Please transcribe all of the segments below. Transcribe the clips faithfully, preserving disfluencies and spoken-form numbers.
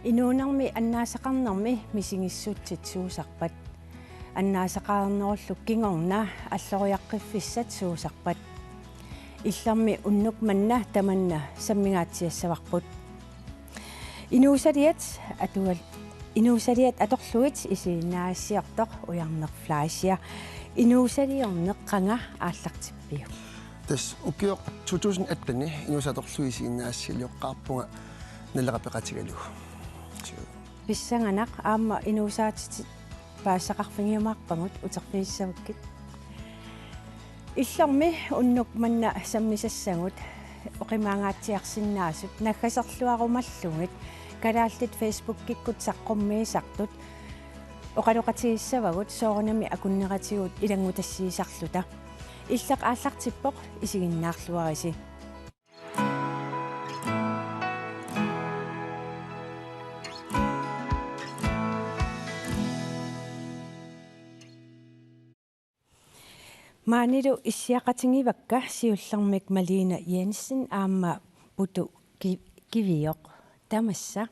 Inuunermi annaasaqarnermi misigissutsit suusarpat? Annaasaqarnerullu kingorna alloriaqqiffissat suusarpat? Illermi unnuk manna tamanna sammingaatsiassavarput. Inuusaliat atual-, inuusaliat atorlugit isiginnaassiortoq Ujarneq Fleischer. Inuusaliorneq qanga aallartippiuk? Tassa ukioq to tusind atten inuusat atorlugit isiginnaassialioqqaarpunga Naleraq peqatigalugu. Pissanganaq, aamma inuusaatitit paasisaqarfigiumaarpagut, uterfigissavakkit. Illermi unnuk manna sammisassagut oqimaangaatsiarsinnaasut naggaserluarumallugit kalaallit Facebookikkut saqqummiisartut oqaloqatigissavagut soorunami akunneratigut ilanngutassiisarluta. Illeq aallartippoq, isiginnaarluarisi. Maanilu issiaqatigivakka siullermik Malene Jensen aamma Putu Ki-, Kivioq. Tamassa.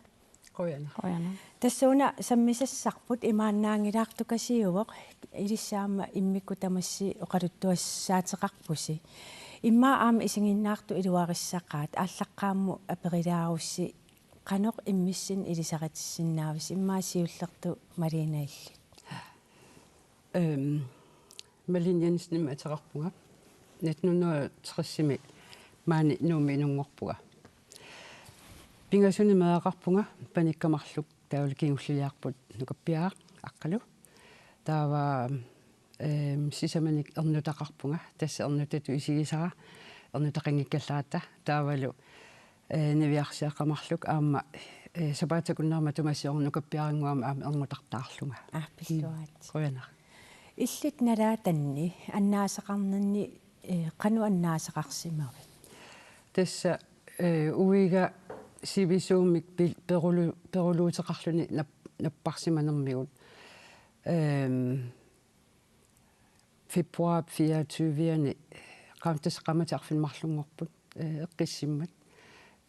Qujanaq. Qujanaq. Tassuuna sammisassarput imaannaanngilaartukasiuvoq, ilissi aamma immikkut tamassi oqaluttuassaateqarpusi. Immaqa aamma isiginnaartut iluarissaqaat, aallaqqaammut aperilaarussi qanoq immissinnut ilisaritissinnaavisi, immaqa siullertut Malene illit. Øhm, Malene Jensenimik ateqarpunga. Nitten hundrede og tres-imi maani Nuummi inunngorpunga. Pingasunik meeraqarpunga, panikkama marluk, taavalu kingulliliarput nukappiaraq Aqqalu. Taava, øhm, sisamanik ernutaqarpunga, tassa ernutatut isigisara, ernutaqanngikkallarata, taavalu, øh, niviarsiaqqama marluk aamma, øh, sapaatip akunnerani matuma siorna nukappiaranngua aamma ernutartaarlunga. Aa, pilluarit. Qujanaq. Illit nalaatanni annaasaqarninni, øh, qanoq annaasaqarsimavit? Tassa, øh, uiga sivisuumik pil-, perulu-, peruluuteqarluni nap-, napparsimanermigut. Øhm, februar fireogtyve-ani qaam-, tassa qaammatit arfineq-marlunngorput, øh, eqqissimmat,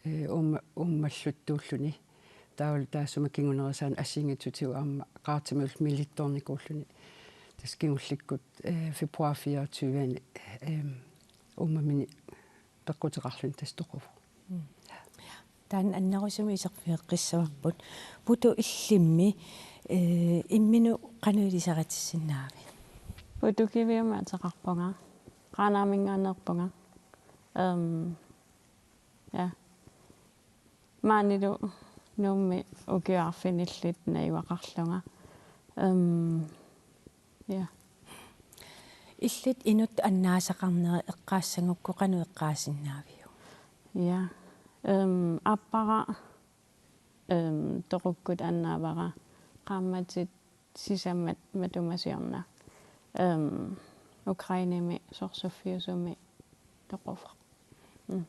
øh, uumma-, uummalluttuulluni. Taavalu taassuma kingunerisaanik assigiinngitsutigut aamma Qaartimiut milittoornikuulluni. Tassa kingullikkut, øh, februar fireogtyve-ani, øh, uummamini peqquteqarluni tassa toquvoq. Mm. Taanna annerusumik iserfigeqqissavarput. Putu, illimmi, øh, imminut qanoq ilisaritissinnaaviuk? Putu Kiviumik ateqarpunga. Qaanaaminngaanneerpunga. Øhm, ja. Maanilu Nuummi ukiut arfinillit najugaqarlunga. Øhm, ja. Illit inuttut annaasaqarneri eqqaassagukku qanoq eqqaasinnaaviuk? Ja. Øhm, aappara, øhm, toqukkut annaavara qaammatit sisamat matuma siorna. Øhm, Ukrainemi sorsuffiusumi toquvoq. Mm.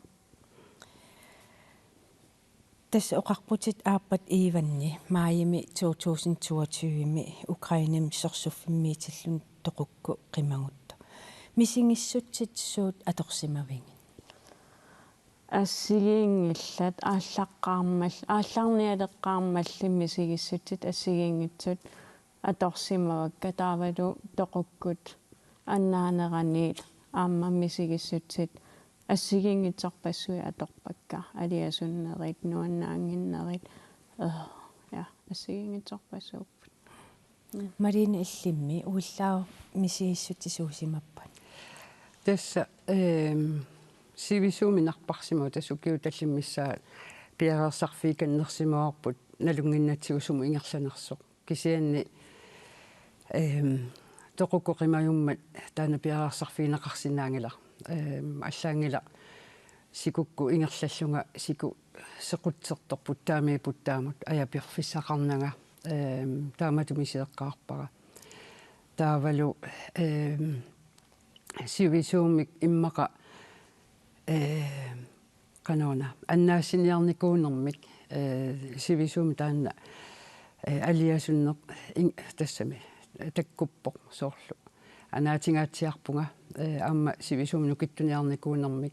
Tassa oqarputit aappat Ivanni maajimi to tusind toogtyve-mi Ukrainemi sorsuffimmiitilluni toqukku qimaguttoq. Misigissutsit suut atorsimavigit? Assigiinngillat, aallaqqaarmal-, aallarnialeqqaarmalli misigissutsit assigiinngitsut atorsimavakka, taavalu toqukkut annaaneraniit aamma misigissutsit assigiinngitsorpassuit atorpakka, aliasunnerit, nuannaannginnerit. Øh, ja, assigiinngitsorpassuupput. Mm. Malene, illimmi uillaaq misigissutsit suusimappat? Tassa, øhm, sivisuumik napparsimavoq, tassa ukiut tallimat missaat piareersarfigikannersimavarput nalunnginnatsigu sumut ingerlanersoq. Kisianni, øhm, toqukkut qimagummat taanna piareersarfigineqarsinnaanngilaq. Øhm, allaanngilaq sikukkut ingerlallunga siku sequtsertorput taamiipput taamut ajapiorfissaqarnanga, øhm, taamatut misileqqaarpara. Taavalu, øhm, sivisuumik immaqa, øhm, qanoruna, annaassiniarnikuunermik, øh, sivisuumik taanna, øh, aliasunneq in-, tassami takkuppoq soorlu. Anaatigaatsiarpunga, øh, aamma sivisuumik nukittuniarnikuunermik,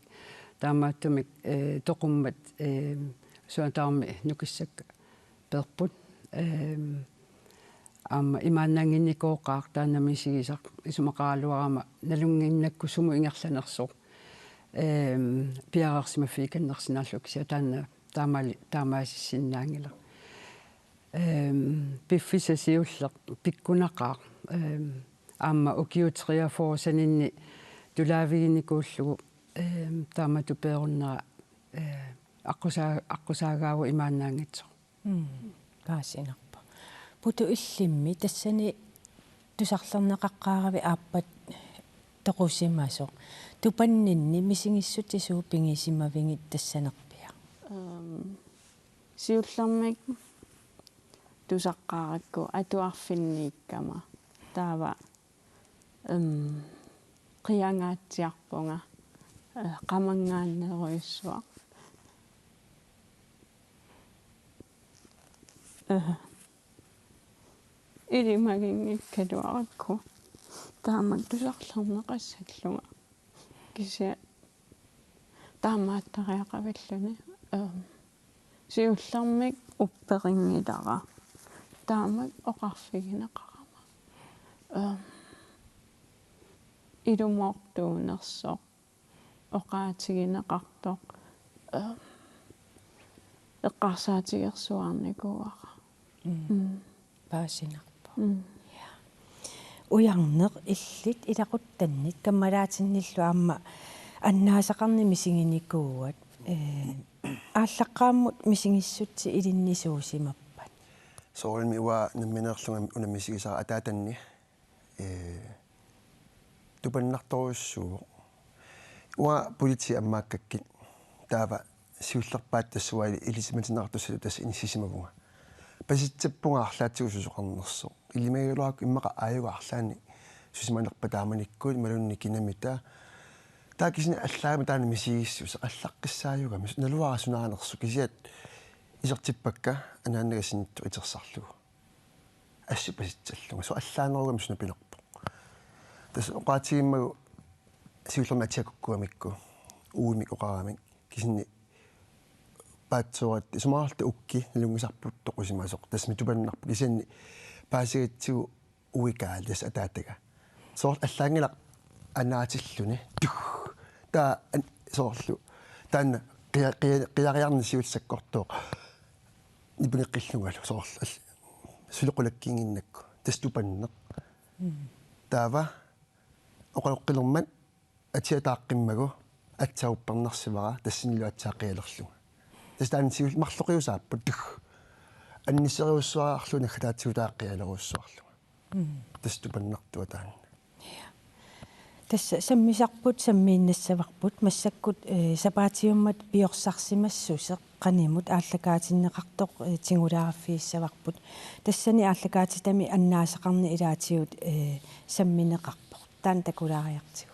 taamaattumik, øh, toqummat, øh, suataarmi nukissakka peerput. Ehm, aamma imaannaannginnikooqaaq taanna misigisaq isumaqaraluarama nalunnginnakku sumut ingerlanersoq. Ehm, piareersimaffigikannersinnaallugu kisianni taanna taamaali-, taamaasissinnaanngilaq. Ehm, piffissaq siulleq pikkunaqaaq. Ehm, aamma ukiut treogfyrre saninni tulaaviginikuullugu, ehm, taamatut peerunnera, eh, aqqusaa-, aqqusaagaavoq imaannaanngitsoq. Mm, paasinarpoq. Putu, illimmi tassani tusarlerneqaqqaaravit aappat toqusimasoq. Tupanninni misigissutsit suut pigisimavigit tassanerpiaq? Ehm, siullermik tusaqqaarakku atuarfinniikkama. Taava, ehm, qiangaatsiarpunga, eh, qamanngaannerujussuaq. Eh, ilimaginngikkaluarakku taamak tusarlerneqassallunga. Kisianni taamaattariaqavilluni, ehm, siullermik upperinngilara. Taamak oqarfigineqarama, ehm, ilumoortuunersoq, oqaatigineqartoq, ehm, eqqarsaatigersuarnikuuara. Mm. Mm. Paasinarpoq. Mm. Ja. Ujarneq, illit ilaquttannit kammalaatinnilu aamma annaasaqarneq misiginikuuat. Eh, aallaqqaammut misigissutsit ilinnisuusimappat? Soorunami uanga nammineerlunga una misigisara ataatanni, eh, tupannartorujussuuvoq. Uanga politiit ammaakkakkit, taava siullerpaatut tassa uanga ilisimatinneqartussasoq tassa inissisimavunga. Pasitsappunga arlaatigut susoqarnersoq. Ilimagigaluarakku immaqa aajuku arlaannik susimanerpa taamanikkut imaluunniit kinamita. Taava kisianni allaammi taanna misigissuseq allaqqissaajugami, naluara sunaanersoq, kisianni isertippakka anaanaga sinittoq itersarlugu. Assut pasitsallunga, soorlu allaanerugami suna pinerpoq. Tassa oqaatigimmagu siullermik atia kukkugamikku, uimik oqaramik, kisianni paatsooratta isumaqarluta ukki nalunngisarput toqusimasoq, tassami tupannarpoq, kisianni paasigatsigu uikaali tassa ataataga. Soorlu allaanngilaq anaatilluni. Tuh! Taava an-, soorlu taanna qia-, qia-, qiariarneq siulleq sakkortooq. Nipangeqqillungalu soorlu all-, suli qulakkiinnginnakku. Tassa tupanneq. Mm. Taava oqaloqqilermat atia taaqqimmagu aatsaat uppernarsivara, tassanilu aatsaat qialerlunga. Tassa taanna siul-, marloqiusaapput, tuh. Anniseriussuararlunga naggataatigooq taava qialerujussuarlunga. Mm. Tassa tupannartua taanna. Ja. Tassa sammisarput, sammiinnassavarput, massakkut, eh, sapaatiummat piorsarsimassuseq qanimut aallakaatinneqartoq, eh, tigulaaraffigissavarput. Tassani aallakaatitami annaasaqarneq ilaatigut, eh, sammineqarpoq. Taanna takulaariartigu.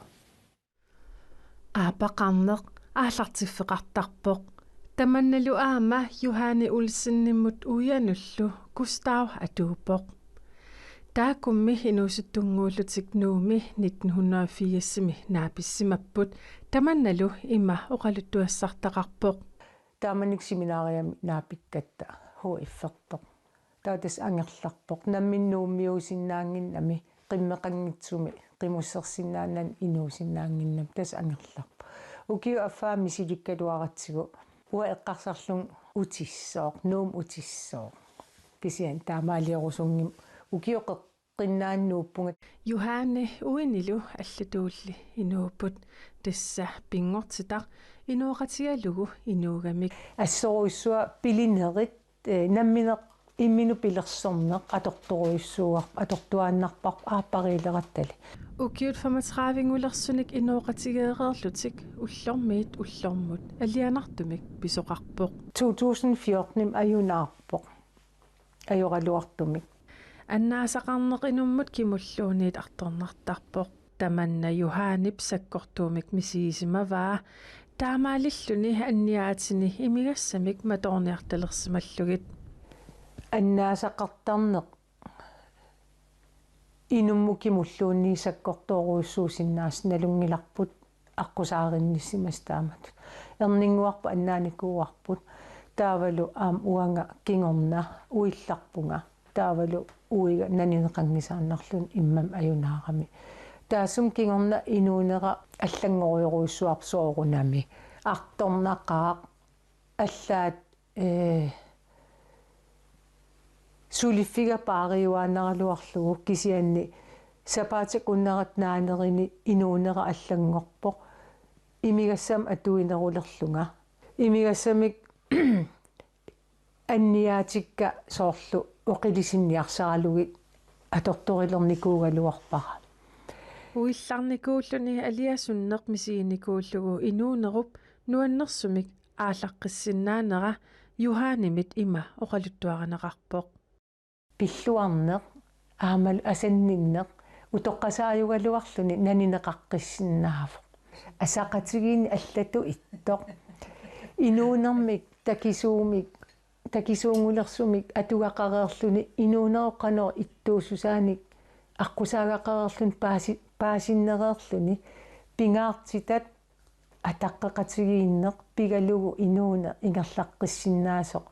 Aappaqarneq aallartiffeqartarpoq. Tamannalu aamma Johanne Olsenimut uianullu Gustav atuuppoq. Taakkummi inuusuttunnguullutik Nuummi nitten hundrede og firsimi naapissimapput, tamannalu ima oqaluttuassartaqarpoq. Taamanikkut seminariami naapikkatta H F-ertoq. Taava tassa angerlarpoq. Nammineq Nuummiuusinnaannginnami, qimmeqanngitsumi qimussersinnaanani inuusinnaannginnami, tassa angerlarpoq. Ukiup affaa misilikkaluaratsigu uanga eqqarsarlunga utissooq, Nuummi utissooq. Kisianni taamaaliorusunngimmat ukiut qeqqinnaanni nuuppunga. Johanne uinilu allatuulli inuupput, tassa pinngortitaq inooqatigalugu inuugamik. Assorujussuaq pilinerit, eh, nammineq imminut pilersorneq atortorujussuuar-, atortuaannarparput aappariilerattali. Ukiut femogtredive-ngulersunik inooqatigeereerlutik ullormiit ullormut alianartumik pisoqarpoq. To tusind fjorten-imi ajunaarpoq. Ajoraluartumik. Annaasaqarneq inummut kimulluunniit artornartarpoq. Tamanna Johannep sakkortuumik misigisimavaa. Taamaalilluni anniaatini imigassamik matoorniartalersimallugit. Annaasaqartarneq inummut kimulluunniit sakkortoorujussuusinnaasoq nalunngilarput aqqusaarinnissima taamatut. Erninnguarput annaanikuuarput. Taavalu aamma uanga kingorna uillarpunga. Taavalu uiga nanineqanngisaannarluni immami ajunaarami. Taassuma kingorna inuunera allanngorujorujussuarpoq soorunami. Artornaqaaq, allaat, ee, suliffiga paariuaannaraluarlugu, kisianni sapaatip-akunnerata naanerini inuunera allanngorpoq. Imigassamik atuinerulerlunga. Imigassamik anniaatikka soorlu oqilisinniarsaralugit atortorilernikuugaluarpara. Uillarnikuulluni aliasunneq misiginikuullugu inuunerup nuannersumik aallaqqissinnaanera Johanimit ima oqaluttuarineqarpoq. Pilluarneq aammalu asanninneq utoqqasaajugaluarluni nanineqaqqissinnaavoq. Asaqatigiinneq allatut ittoq. Inuunermik takisuumik, takisuunngulersumik atugaqareerluni inuunerup qanoq ittuussusaanik aqqusaagaqareerluni paasi-, paasinnereerluni pingaartitat ataqqeqatigiinneq pigalugu inuuneq ingerlaqqissinnaasoq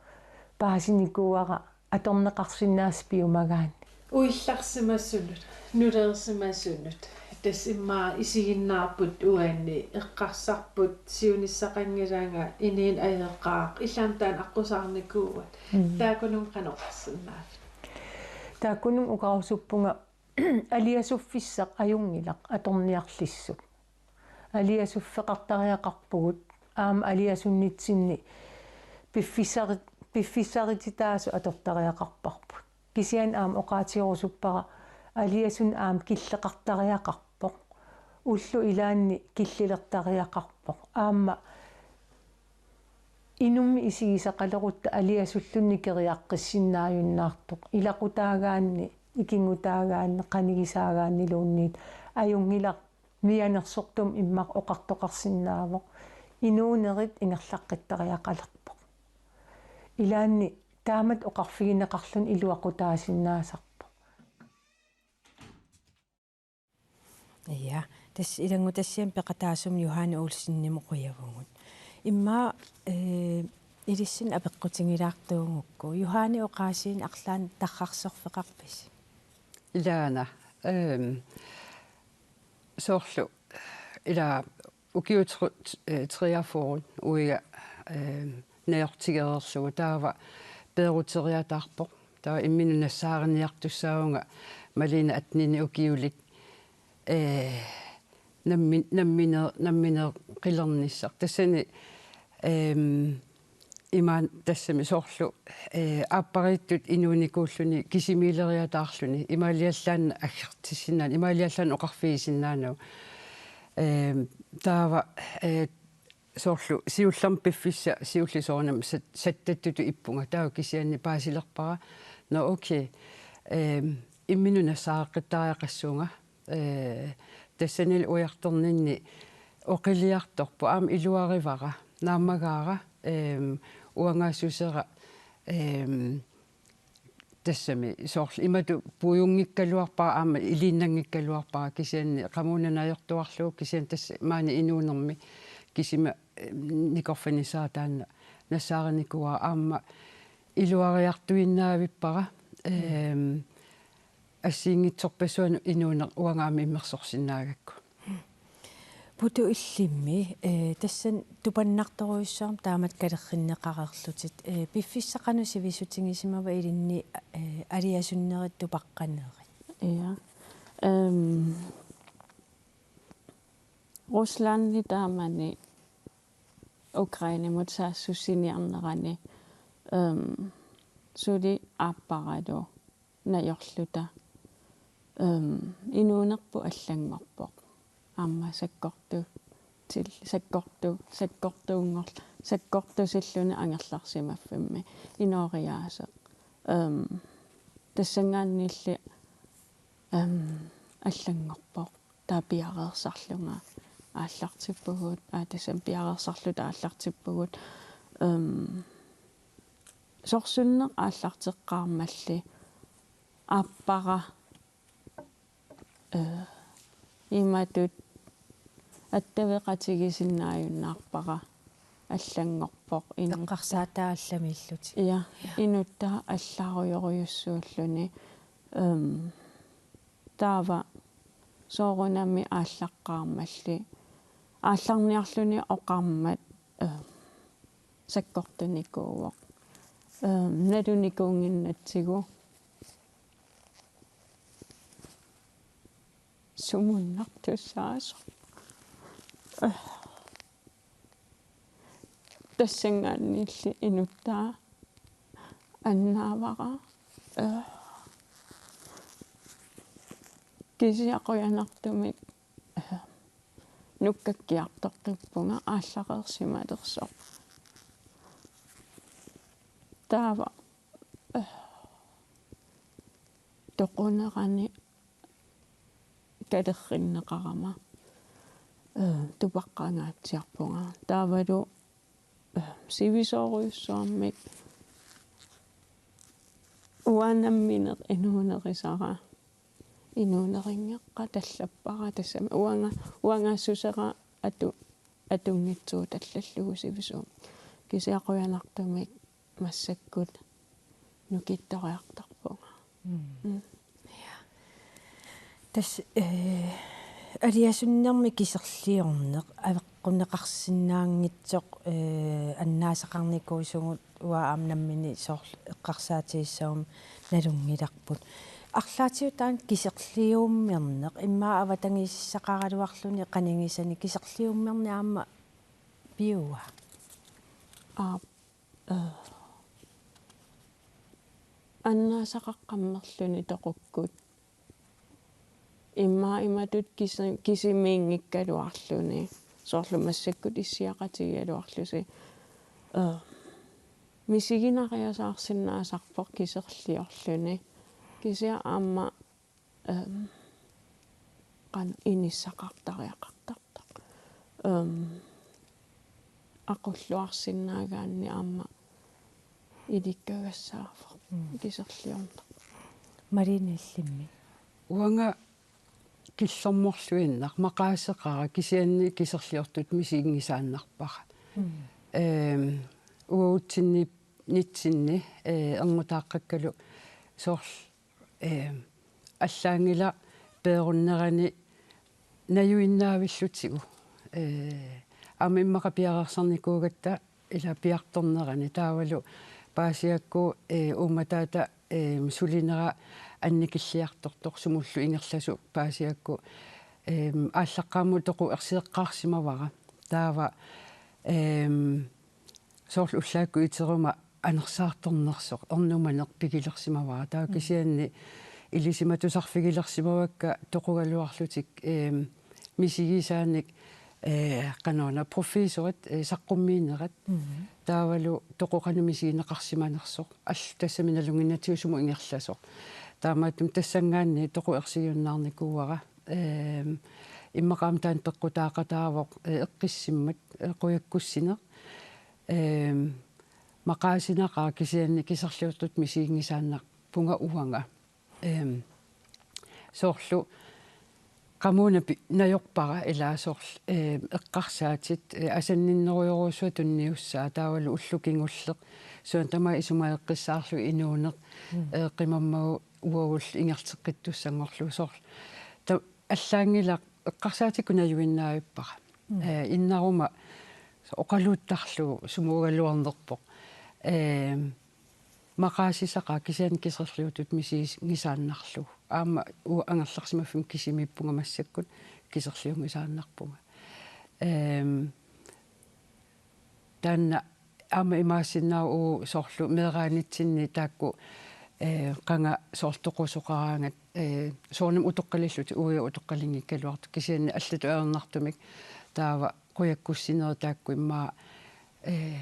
paasinikuuara atorneqarsinnaasut piumagaanni. Uillarsimasunut, nuleersimasunut, tassa immaqa isiginnaarput uani, eqqarsarput siunissaqanngilanga, inuuneq ajoqaaq, illit aamma taanna aqqusaarnikuuat. Mm. Taakkununnga qanoq oqarsinnaaviuk? Taakkununnga oqarusuppunga aliasuffissaq ajunngilaq atorniarlissuk. Aliasuffeqartariaqarpugut, aamma aliasunnitsinni piffissari-, piffissarititaasut atortariaqarparput. Kisianni aamma oqaatigerusuppara aliasunneq aamma killeqartariaqarpoq. Ullut ilaanni killilertariaqarpoq. Aamma inummik isigisaqalerutta aliasulluunniit keriaqqissinnaajunnaartoq. Ilaqutaagaanni, ikinngutaagaanni, qanigisaagaanniluunniit ajunngilaq mianersortumik immaqa oqartoqarsinnaavoq. Inuunerit ingerlaqqittariaqalerpoq. Ilaanni taamatut oqarfigineqarluni iluaqutaasinnaasarpoq. Ja, tassa ilanngutassiami peqataasumik Johanne Olsenimut qujavugut. Immaqa, eh, ilissinnut apeqqutigilaartuugukku. Johanne oqaasiinik arlaannik tarrarsorfeqarpisi? Ilaana, ehm, soorlu, ila ukiut tr-, eh, treogfyrre uiga, eh, najortigereerlugu taava peeruteriataarpoq. Taava imminut nassaariniartussaavunga Malene attenini ukiulik, eh, nammi-, nammine-, nammineq qilernissaq. Tassani, ehm, imaanngilaq tassami soorlu, eh, aappariittut inuunikuulluni kisimiileriataarluni, imaaliallaannaq aggertissinnaanani, imaaliallaannaq oqarfigisinnaanagu. Ehm, taava, eh, soorlu siullermik piffissaq siulleq soorunami sat-, sattattutut ippunga, taava kisianni paasilerpara. Nå, okay. Ehm, imminut nassaareqqittariaqassuunga. Eh, tassanilu ujartorninni oqiliartorpoq, aamma iluarivara, naammagaara, ehm, uangaassusera, ehm, tassami soorlu imatut puigunngikkaluarpara, aamma iliinnanngikkaluarpara, kisianni qamuuna najortuarlugu, kisianni tassa maani inuunermi kisima, ehm, nikorfinissara taanna nassaarinikuuara, aamma iluariartuinnavippara, ehm, assigiinngitsorpassuarnut inuuneq uanga aamma immersorsinnaagakku. Putu, illimmi, eh, tassani tupannartorujussuarmik taamatut kalerrinneqareerlutit, eh, piffissaq qanoq sivisutigisimavat ilinnut, eh, aliasunnerit tupaqqanerit? Ja. Ehm, Rusland taamani Ukrainemut saassussiniarnerani, ehm, suli aapparalu najorluta, ehm, inuunerput allanngorpoq. Aamma sakkortu-, til-, sakkortu-, sakkortuunngor-, sakkortusilluni angerlarsimaffimmi inooriaaseq. Ehm, tassanngaanniilli, ehm, allanngorpoq. Taava piareersarlunga aallartippugut, aa, tassami piareersarluta aallartippugut. Ehm, sorsunneq aallarteqqaarmalli aappara, eh, imatut attaveqatigisinnaajunnaarpara. allanngorpoq. Inut- Eqqarsaataat allamiillutik. Ja, ja. Inuttaa allaarujorujussuulluni. Øhm, taava soorunami aallaqqaarmalli. Aallarniarluni oqarmat, øhm, sakkortunikuuvoq. Øhm, nalunikuunnginnatsigu. Sumunnartussaasoq. Øh. Tassanngaanniilli inuttaa annaavara. Øh. Kisianni qujanartumik, øh, nukkakkiartoqqippunga aallareersimalersoq. Taava, øh, toqunerani kalerrinneqarama, øh, tupaqqangaatsiarpunga. Taavalu, øh, sivisoorujussuarmik uanga nammineq inuunerisara, inuunerinngeqqaara tallappara tassami uanga, uangaassusera atu-, atunngitsuutallallugu sivisuumik. Kisianni qujanartumik massakkut nukittoriartorpunga. Mm. Mm. Ja. Tassa, øh, aliasunnermi kiserliorneq aveqqunneqarsinnaanngitsoq, øh, annaasaqarnikuusugut uanga aamma nammineq soorlu eqqarsaatigissaguma nalunngilarput. Arlaatigut taanna kiserliummerneq immaqa avatangiisissaqaraluarluni qanigisani kiserliummerneq aamma piua? Aap. Øh. Annaasaqaqqammerluni toqukkut. Immaqa imatut kisi-, kisimiinngikkaluarluni. Soorlu massakkut issiaqatigigaluarlusi. Øh. Misiginariasaarsinnaasarpoq kiserliorluni. Kisianni aamma, øhm, qanoq inissaqartariaqartartoq. Øhm, aqulluarsinnaagaanni aamma ilikkagassaavoq. Mm. Kiserliorneq. Malene, illimmi? Uanga killormorluinnaq maqaaseqaara, kisianni kiserliortutut misiginngisaannarpara. Mm. Øhm, uagutsinni nitsinni, øh, erngutaaqqakkalu soorlu, øh, allaanngilaq peerunnerani najuinnaavillutigu. Øh, aamma immaqa piareersarnikuugatta ila piartornerani taavalu paasiakku, øh, uummataata, øh, sulinera annikilliartortoq sumullu ingerlasoq paasiakku, øh, aallaqqaammut toqu ersioqqaarsimavara. Taava, øh, soorlu ullaakkut iteruma anersaartornersoq, ernumaneq pigilersimavara. Taava, mm, kisianni ilisimatusarfigilersimavakka toqugaluarlutik, eem, misigisaanik, ee, qanoruna professorit, ee, saqqummiinerat. Mhm. Taavalu toqu qanoq misigineqarsimanersoq. Allat tassami nalunnginnatsigu sumut ingerlasoq. Taamaattumik tassanngaanniit toqu ersigiunnaarnikuuara. Eem, immaqa aamma taanna peqqutaaqataavoq, ee, eqqissimmat, ee, qujakkussineq. Eem, maqaasinaqaaq kisianni kiserliortutut misiginngisaannarpunga uanga. Eem, soorlu qamuuna pi-, najorpara ilaa soorlu, eem, eqqarsaatit, ee, asanninnerujorujussuaq tunniussaa taavalu ullut kingulleq. Suna tamaat isumageqqissaarlugu inuuneq, mm, ee, qimammagu uagullu ingerlateqqittussanngorlugu soorlu. Ta-, allaanngilaq eqqarsaatikkut najuinnaavippara. Mm. Ee, innaruma oqaluuttarlugu sumuugaluarnerpoq. Eem, maqaasisaqaaq kisianni kiserliortutut misiginngisaannarlugu. Aamma uanga angerlarsimaffimmi kisimiippunga massakkut kiserliunngisaannarpunga. Eem, taanna aamma imaassinnaavoq uagut soorlu meeraanitsinni taakku, ee, qanga soorlu toqusoqaraangat, ee, soorunami utoqqalillutik uagut utoqqalinngikkaluartut kisianni allatut ajornartumik taava qujakkussinerit taakku immaqa, ee,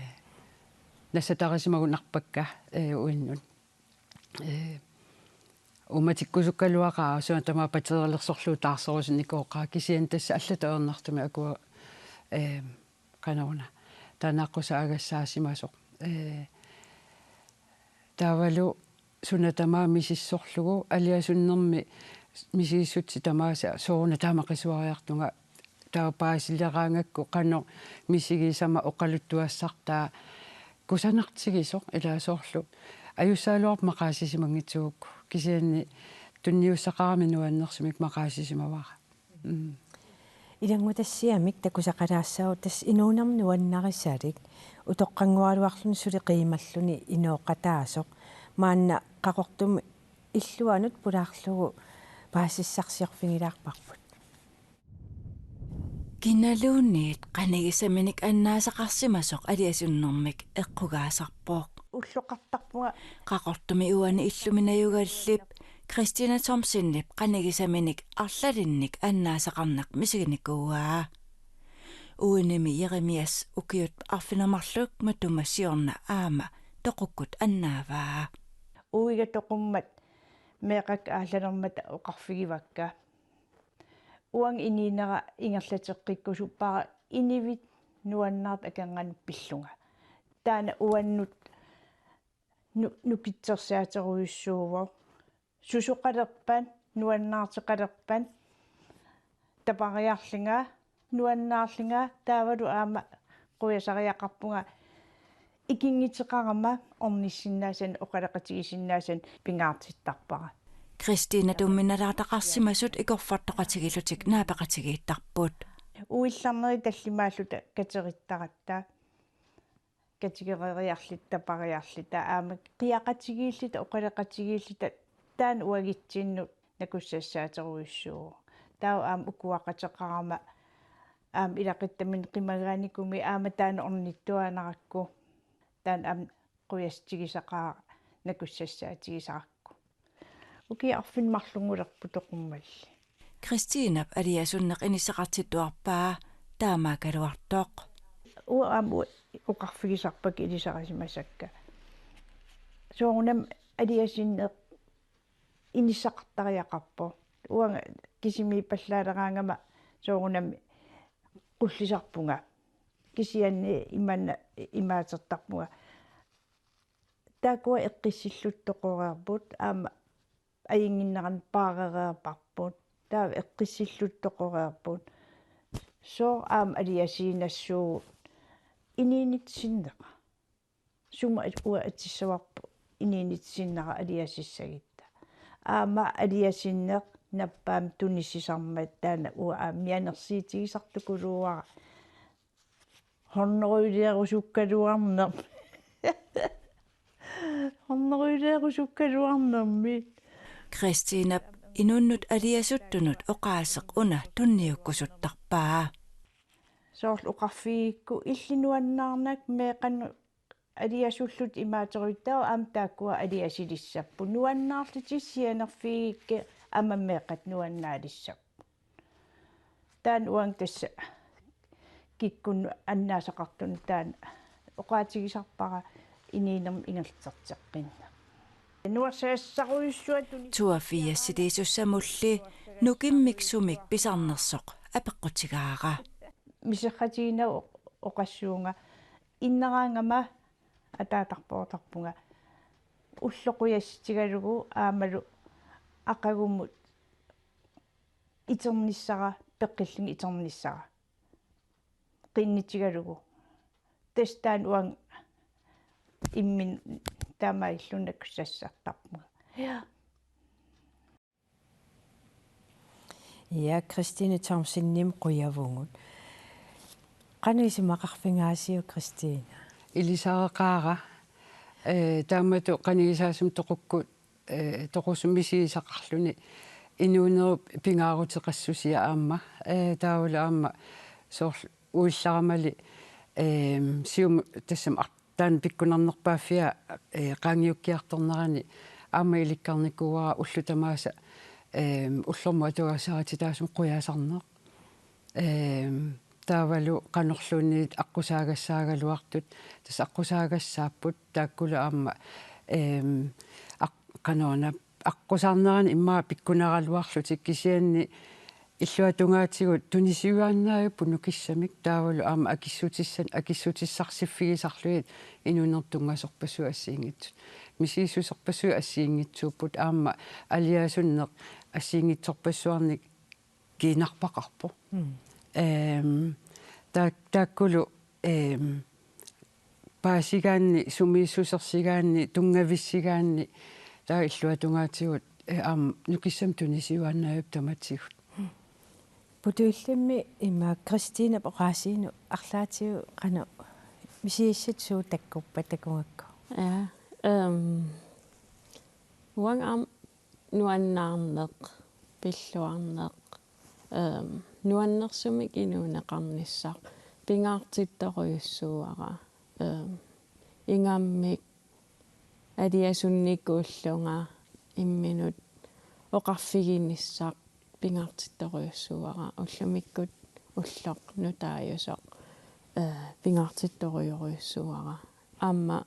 nassatarisimannginnakka, ee, uinnut. Ee, uummatikkusukkaluaqaaq suna tamaat pateerilersorlugu taarserusunnikuuqaaq kisianni tassa allatut ajornartumik akua, ee, qanoruna, taanna aqqusaagassaassimasoq. Ee, taavalu suna tamaat misissorlugu aliasunnermi misigissutsit tamaasa sooruna taama qisuariartunga taava paasileraangakku qanoq misigisama oqaluttuassartaa kusanartigisoq ilaa soorlu. Ajussagaluarpoq maqaasisimanngitsugukku kisianni tunniussaqarami nuannersumik maqaasisimavara. Mm. Ilanngutassiamik takusaqalaassaagut tassa inuunermi nuannarisalik utoqqannguaraluarluni suli qiimalluni inooqataasoq maanna Qaqortumi illuanut pulaarlugu paasissarsiorfigilaarparput. Kinaluunniit qanigisaminik annaasaqarsimasoq aliasunnermik eqqugaasarpoq. Ulloqartarpunga. Qaqortumi uani illumi najugallip Christina Thomsenip qanigisaminik arlalinnik annaasaqarneq misiginikuuaa. Uinimi Jeremias ukiut arfineq-marluk matuma siorna aamma toqukkut annaavaa. Uiga toqummat meeqqakka aallalermata oqarfigivakka: Uanga inuunera ingerlateqqikkusuppara inuit nuannaartut akornanni pillunga. Taanna uannut nu-, nukittorsaaterujussuuvoq. Susoqalerpat, nuannaartoqalerpat, tapariarlunga, nuannaarlunga, taavalu aamma qujasariaqarpunga ikinnguteqarama ornissinnaasanik, oqaloqatigisinnaasanik pingaartittarpara. Christina tumminalaartaqarsimasut ikorfartoqatigiillutik naapeqatigiittarput. Uillarnerit tallimaalluta katerittaratta, katigereeriarluta, tapariarluta, aamma qiaqatigiilluta, oqaloqatigiilluta, taanna uagutsinnut nakussassaaterujussuuvoq. Taava aamma ukuaqateqarama aamma ilaquttaminnik qimagaanikumi aamma taanna ornittuaannarakku, taanna aamma qujassutigisaqaara nakussassaatigisarakku. Ukiut arfineq-marlunngulerput toqummalli. Christinap aliasunneq inissaqartittuarpaa taamaakkaluartoq. Uanga aamma u-, oqarfigisarpakka ilisarisimasakka. Soorunami aliasunneq inissaqartariaqarpoq. Uanga kisimiippallaaleraangama soorunami qullisarpunga. Kisianni imanna imaatertarpunga. Taakkua eqqissillutik toqoreerput, aamma ajunnginnerani paarereerparput. Taava eqqissillutik toqoreerput. Sooq aamma aliasuunnassuugut inuunitsinneqa. Sumut uanga atussavarput inuunitsinnerat aliasussagutta. Aamma aliasunneq nappaamik tunisisarmat taanna uanga aamma mianersuutigisartukuluuara. Hundredelerusukkaluarnermi. Hundredelerusukkaluarnermi. Christinap inunnut aliasuttunut oqaaseq una tunniukkusuttarpaa. Soorlu oqarfigigukku illit nuannaarnak meeqqanut aliasullutit imaaterutta aamma taakkua aliasulissapput. Nuannaarlutit sianerfigigakkit aamma meeqqat nuannaalissapput. Taanna uanga tassa kikkunnut annaasaqartunut taanna oqaatigisarpara inuunermi ingerlateqqinneq. Nuersassarujussuaq tuni- Tuafiassiliisussamulli nukimmik sumik pisarnersoq apeqqutigaara. Miserratiginagu oqassuunga inneraangama ataatarpoortarpunga. Ulloq qujassutigalugu aammalu aqagumut iternissara, peqqillunga iternissara. Qinnutigalugu. Tassa taanna uanga imminut taamaalillunga nakussassartarpunga. Ja. Ja, Christine Thomsenimut qujavugut. Qanoq isumaqarfigaasiuk, Christine? Ilisariaqaara, eh, taamatut qanigisaasumik toqukkut, eh, toqusumik misigisaqarluni inuunerup pingaaruteqassusia aamma, eh, taavalu aamma soorlu uillaramali, eh, siumut tassami ar-, taanna pikkunarnerpaaffia, eh, qaangiukkiartornerani aamma ilikkarnikuuara ullut tamaasa, eh, ullormut atugassarititaasumik qujasarneq. Eh, taavalu qanorluunniit aqqusaagassaagaluartut, tassa aqqusaagassapput taakkulu aamma, eh, aq-, qanoruna aqqusaarnerani immaqa pikkunaraluarlutik kisianni illuatungaatigut tunisiuaannaajupput nukissamik taavalu aamma akissutissan-, akissutissarsiffigisarlugit inuunerup tunngasorpassuit assigiinngitsut. Misigissuserpassuit assigiinngitsuupput aamma aliasunneq assigiinngitsorpassuarnik kiinarpaqarpoq. Mm. Ehm, taa-, taakkulu, ehm, paasigaanni, sumiissusersigaanni, tunngavissigaanni, taava illuatungaatigut, eh, aamma nukissamik tunisiuaannaajupput tamatigut. Putuillimmi ima Kristinep oqaasiinut arlaatigut qanoq misigissutsit suut takkuppat takugakku? Ja, ehm, uanga aamma nuannaarneq, pilluarneq, ehm, nuannersumik inuuneqarnissaq pingaartittorujussuuara, ehm, ingammik aliasunnikuullunga imminut oqarfiginissaq pingaartittorujussuuara, ullumikkut ulloq nutaajusoq, eh, pingaartittorujorujussuuara. Aamma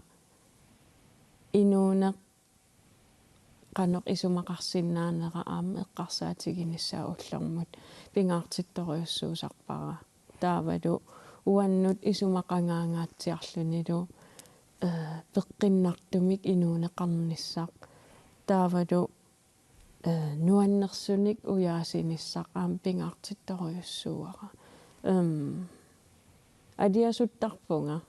inuuneq qanoq isumaqarsinnaanera aamma eqqarsaatiginissaa ullormut pingaartittorujussuusarpara. Taavalu uannut isumaqangaangaatsiarlunilu, eh, peqqinnartumik inuuneqarnissaq. Taavalu, eh, nuannersunik ujaasinissaq aamma pingaartittorujussuuara. Ehm, aliasuttarpunga.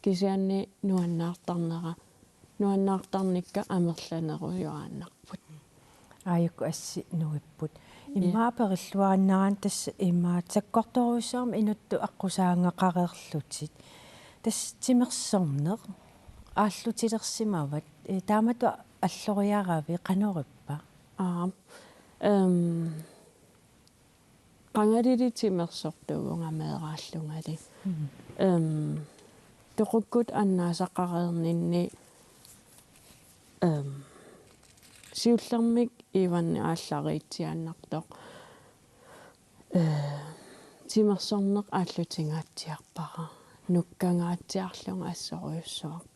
Kisianni nuannaartarnera, nuannaartarnikka amerlanerujuaannarput. Aajuku assi nuipput. Ja. Immaqa perilluarinnaran tassa immaqa sakkortoorujussuarmik inuttut aqqusaagaqareerlutit. Tassa timersorneq aallutilersimavat. Eh, taamatut alloriaravit qanorippa? Aap. Ehm, qangalili timersortuuvunga meeraallungali. Mm. Ehm, toqukkut annaasaqareerninni, ehm, siullermik Ivan aallariitsiaannartoq. Eh, timersorneq aallutingaatsiarpara. Nukkangaatsiarlunga assorujussuaq.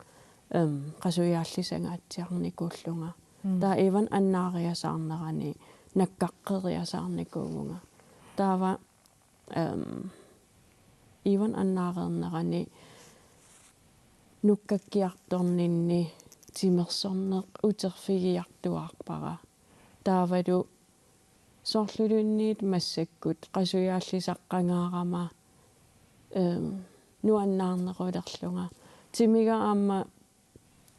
Ehm, qasujaarlisangaatsiarnikuullunga. Mm. Taava Ivan annaariasaarnerani nakkaqqeriasaarnikuuvunga. Taava, ehm, Ivan annaareernerani nukkakkiartorninni timersorneq uterfigiartuaarpara. Taavalu soorluluunniit massakkut qasujaallisaqqangaarama, ehm, nuannaarnerulerlunga. Timiga aamma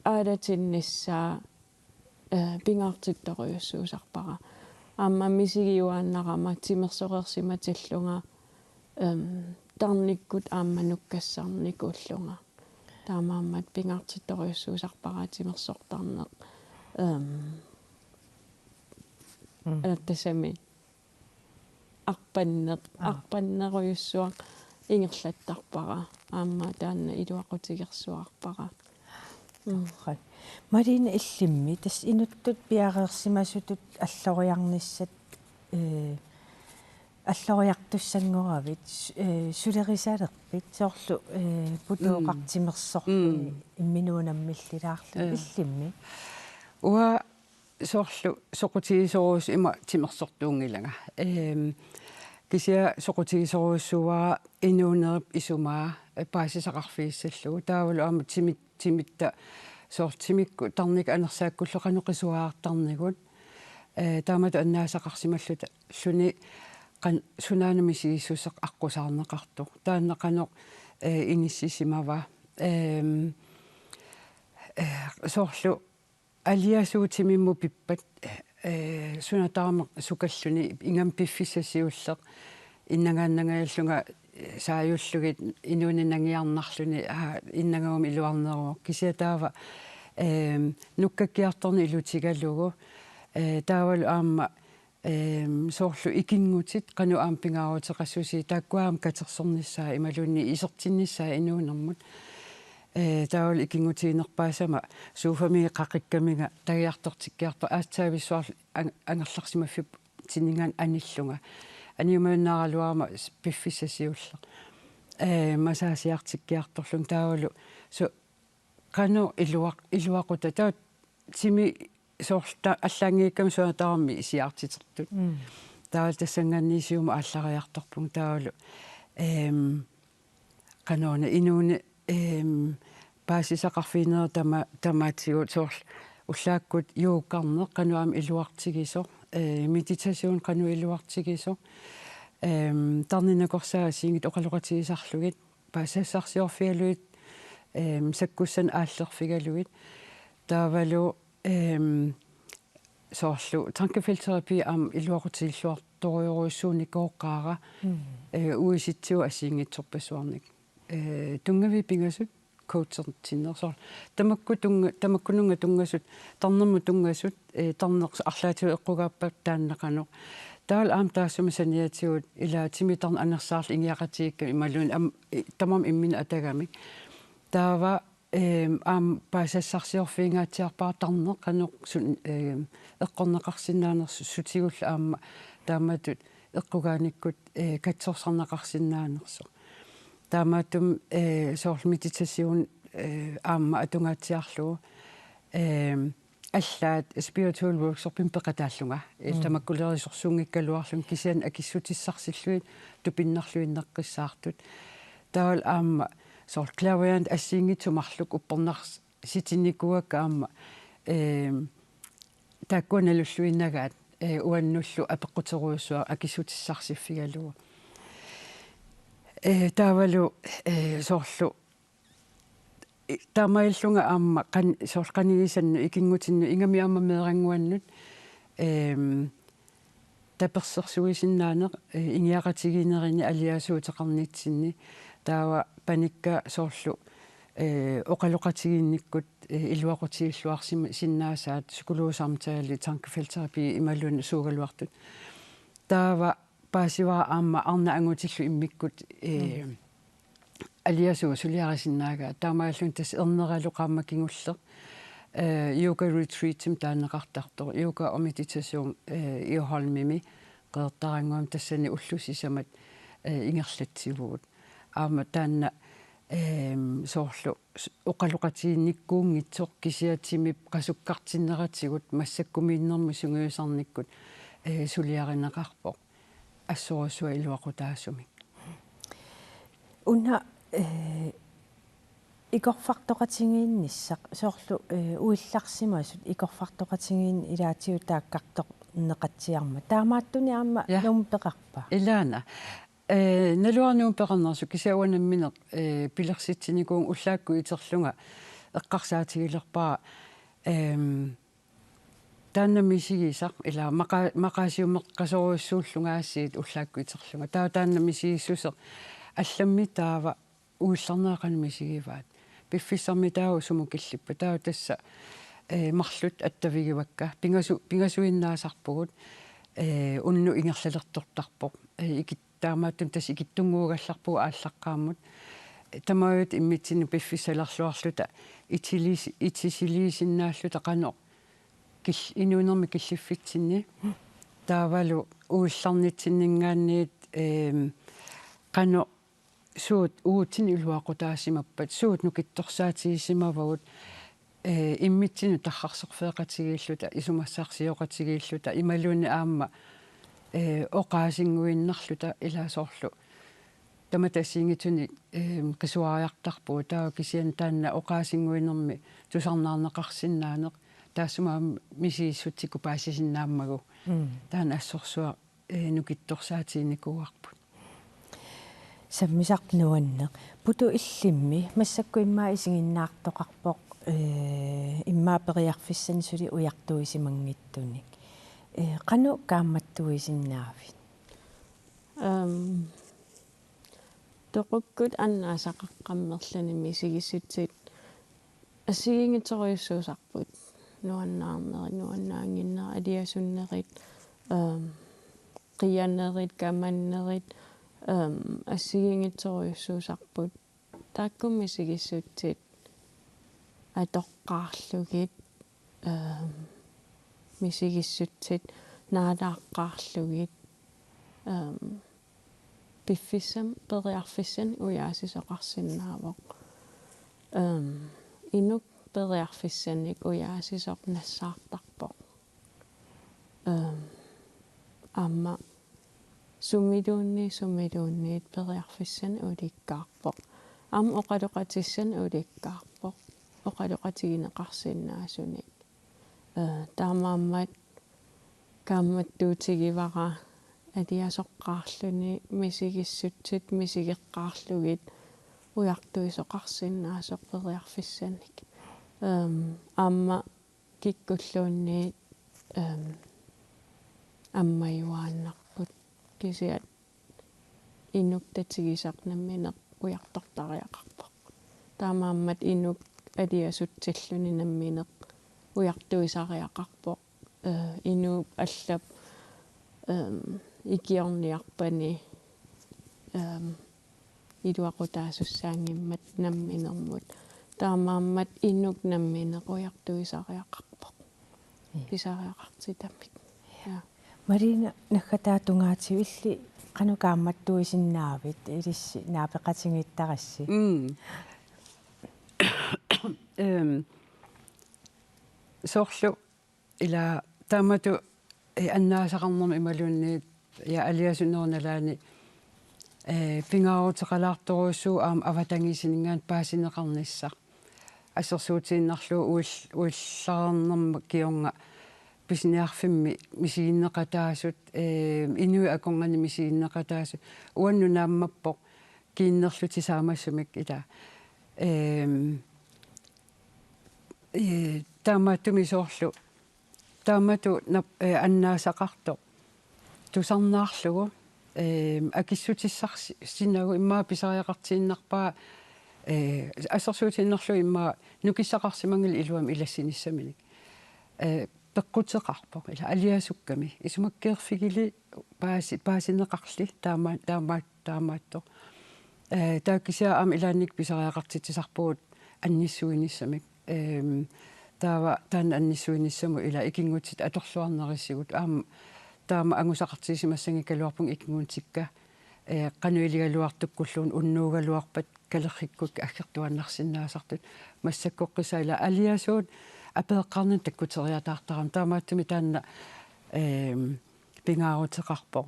aalatinnissaa, eh, pingaartittorujussuusarpara. Aamma misigiuaannarama timersoreersimatillunga, ehm, tarnikkut aamma nukkassarnikuullunga. Taamaammat pingaartittorujussuusarpara timersortarneq. Ehm, mm. Eh, tassami arpanneq, aa, arpannerujussuaq ingerlattarpara. Aamma taanna iluaqutigersuarpara. Mm. Torrak. Malene, illimmi tassa inuttut piareersimasutut alloriarnissat, eh, alloriartussanngoravit, s-, eh, sulerisalerpit, soorlu, eh, putooqartimersorluni, mm, mm, imminut unammillilaarluni, eh, illimmi? Uanga soorlu soqutigisorujus-, ima timersortuunngilanga. Ehm, kisianni soqutigisorujussuuara inuunerip isumaa, eh, paasisaqarfigissallugu. Taavalu aamma timit-, timitta soorlu timikkut tarnikkut anersaakkullu qanoq qisuariartarnigut. Eh, taamatut annaasaqarsimalluta-, -lluni qan-, sunaana misigissuseq aqqusaarneqartoq. Taanna qanoq, eh, inissisimava. Ehm, eh, soorlu aliasuut timimmut pippat, eh, suna tamarmi sukalluni ingammik piffissaq siulleq innangaannangajallunga, eh, saajullugit inuuneq nangiarnarluni, aa, innangaguma iluarneruvoq. Kisianni taava, ehm, nukkakkiartorneq ilutigalugu, eh, taavalu aamma, ehm, soorlu ikinngutit qanoq aamma pingaaruteqassusii, taakkua aamma katersornissaat imaluunniit isertinnissaat inuunermut. Eh, taavalu ikinngutiginerpaasama sofamiit qaqikkaminga tagiartortikkiartorlunga, aatsaavissuarlu ang-, angerlarsimaffiup tininngaanniit anillunga. Aniumaannaaraluarama s-, piffissaq siulleq. Eh, massageertikkiartorlunga taavalu. So, qanoq iluaq-, iluaquta taava timi soorlu ta-, allaanngikkamik suna tamarmi isiaartitertut. Mm. Taava tassanngaanniit siumut aallariartorpunga taavalu. Ehm, qanoruna inuuneq, ehm, paasisaqarfiginerit tama-, tamaatigut soorlu ullaakkut yogarneq qanoq aamma iluartigisoq, eh, meditation qanoq iluartigisoq. Ehm, tarnip nakorsaa assigiinngitsut oqaloqatigisarlugit, paasisassarsiorfigalugit, ehm, sakkussanik aallerfigalugit. Taavalu, ehm, soorlu tankefeltterapi aamma iluaqutigilluartorujorujussuunikoqaara, Mm. eh, uisitsiu assigiinngitsorpassuarnik. Eh, tunngaviit pingasut coachertinneq soorlu. Tamakku tunnga-, tamakkununnga tunngasut, tarnermut tunngasut, eh, tarneq arlaatigut eqqugaappat taanna qanoq. Taavalu aamma taassuma saniatigut ilaa timi tarneq anersaarluni ingiaqatigiikkamik imaluunniit am-, eh, tamarmik imminnut atagamik. Taava, ehm, aamma paasisassarsiorfigingaatsiarpara tarneq qanoq sun-, ehm, eqqorneqarsinnaanersoq sutigullu aamma taamatut eqqugaanikkut, eh, katsorsarneqarsinnaanersoq. Taamaattumik, eh, soorlu meditation, eh, aamma atungaatsiarlugu, eh, allaat spiritual workshopimik peqataallunga. Eh, Mm. tamakkulerusorsuunngikkaluarlunga kisianni akissutissarsiorlugit tupinnarluinnaqqissaartut. Taavalu aamma soorlu clairvoyant assigiinngitsut marluk uppernars-, sitinikuuakka aamma, ehm, taakkua nalulluinnagaat, eh, uannullu apeqquterujussuaq akissutissarsiorfigalugu. Eh, taavalu, eh, soorlu, eh, taamaallunga aamma qan-, soorlu qanigisannut, ikinngutinnut, ingammik aamma meerannguannut, ehm, tapersersuisinnaaneq, eh, ingiaqatigiinnerini aliasuuteqarnitsinni, taava panikka soorlu, eh, oqaloqatigiinnikkut, eh, iluaqutigilluarsim-, sinnaasaat psykologsamtale, tankefeltterapi imaluunniit suugaluartut. Taava paasivara aamma arnat angutillu immikkut, eh, Mm. aliasuut suliarisinnaagaat. Taamaalluni tassa erneralu qaammat kingulleq, eh, yoga retreatimik taaneqartartoq, yoga og meditation, eh, Egholmimi Qeqertarannguami, tassani ullut sisamat, eh, ingerlatsivugut. Aamma taanna, ehm, soorlu s-, oqaloqatiginnikkuunngitsoq kisianni timip qasukkartinneratigut massakkumiinnermi sungiusarnikkut, eh, suliarineqarpoq. Assorsuaq iluaqutaasumik. Una, eh, ikorfartoqatigiinnissaq, soorlu, eh, uillarsimasut ikorfartoqatigiinneq ilaatigut taakkartorneqatsiarmat. Taamaattunik aamma Ja. Nuummi peqarpa? Ilaana. Eh, naluara Nuummi peqarnersoq kisianni uanga nammineq, eh, pilersitsinikuuvunga ullaakkut iterlunga eqqarsaatigilerpara, ehm, taanna misigisaq, ilaa maqa-, maqaasiumeqqasorujussuullungaasiit ullaakkut iterlunga. Taava taanna misigissuseq allammi taava uillarnerat qanoq misigivaat. Piffissami taava sumut killippat. Taava tassa, eh, marluk attavigivakka. Pingasu-, pingasuinnaasarpugut, eh, unnuk ingerlalertortarpoq. Eh, ikit-, taamaattumik tassa ikittunnguugallarpugut aallaqqaammut. Tamaviat immitsinnut piffissalerluarluta itilis-, itisiliisinnaalluta qanoq kil-, inuunermi killiffitsinni. Taavalu uillarnitsinninngaanniit, ehm, qanoq suut uagutsinnut iluaqutaasimappat, suut nukittorsaatigisimavagut, eh, immitsinnut tarrarsorfeeqatigiilluta, isumassarsioqatigiilluta, imaluunniit aamma, eh, oqaasinnguinnarluta ilaa soorlu. Tamatta assigiinngitsunik, ehm, qisuariartarpugut, taava kisianni taanna oqaasinnguinermi tusarnaarneqarsinnaaneq, taassuma aamma misigissutsikkut paasisinnaammagu. Mm. Taanna assorsuaq, eh, nukittorsaatiginikuuarput. Sammisaq nuanneq. Putu illimmi massakkut immaqa isiginnaartoqarpoq, eh, immaqa periarfissanik suli ujartuisimanngitsunik. Eh, qanoq kaammattuisinnaavit? Ehm, toqukkut annaasaqaqqammerluni misigissutsit assigiinngitsorujussuusarput. Nuannaarnerit, nuannaannginnerit, aliasunnerit, ehm, qianerit, kamannerit, ehm, assigiinngitsorujussuusarput. Taakku misigissutsit atoqqaarlugit, ehm, misigissutsit naalaaqqaarlugit, ehm, piffissami periarfissanik ujaasisoqarsinnaavoq. Ehm, inuk periarfissanik ujaasisoq nassaartarpoq. Ehm, aamma sumiluunniit, sumiluunniit periarfissanik ulikkaarpoq. Aamma oqaloqatissanik ulikkaarpoq. Oqaloqatigineqarsinnaasunik. Eh, taamaammat kaammattuutigivara aliasoqqaarluni misigissutsit misigeqqaarlugit ujartuisoqarsinnaasoq periarfissanik. Ehm, aamma kikkulluunniit, ehm, ammajuaannarput kisianni inuk tatigisaq nammineq ujartortariaqarpoq. Taamaammat inuk aliasutsilluni nammineq ujartuisariaqarpoq. Eh, inuup allap, ehm, ikiorniarpani, ehm, iluaqutaasussaanngimmat namminermut. Taamaammat inuk nammineq ujartuisariaqarpoq. Ii. Pisariaqartitamik. Ja. Marina, naggataatungaatigut illit qanoq kaammattuisinnaavit, ilissi naapeqatigiittarassi? Mm. Ehm, soorlu ila taamatut, eh, annaasaqarnermi imaluunniit ja aliasunnerup nalaani, eh, pingaaruteqalaartorujussuuvoq aamma avatangiisininngaanniit paasineqarnissaq. Assersuutigiinnarlugu uill-, uillarnerma kingorna pisiniarfimmi misiginneqataasut, eh, inuit akornanni misiginneqataasut. Uannut naammappoq kiinnerlutik saamassumik ila. Ehm, eh, taamaattumik soorlu taamatut nap-, eh, annaasaqartoq tusarnaarlugu, eh, akissutissarsi-, sinagu immaqa pisariaqartiinnarpaa, eh, assersuutigiinnarlugu immaqa nukissaqarsimanngilaq iluamik ilassinissaminik. Eh, peqquteqarpoq ila aliasukkami. Isumakkeerfigili paasi-, paasineqarli taama-, taama-, taamaattoq. Eh, taava kisianni aamma ilaannikkut pisariaqartitsisarpugut annissuinissamik. Ehm, taava taanna annissuinissamut ila ikinngutit atorluarnerisigut. Aamma taama angusaqartissimassanngikkaluarpunga ikinngutikka, eh, qanoq iligaluartukkulluunniit unnuugaluarpat kalerrikkut aggertuaannarsinnaasartut. Massakkorpiaq ila aliasuut apeeqqaarnani takkuteriataartarami. Taamaattumik taanna, ehm, pingaaruteqarpoq.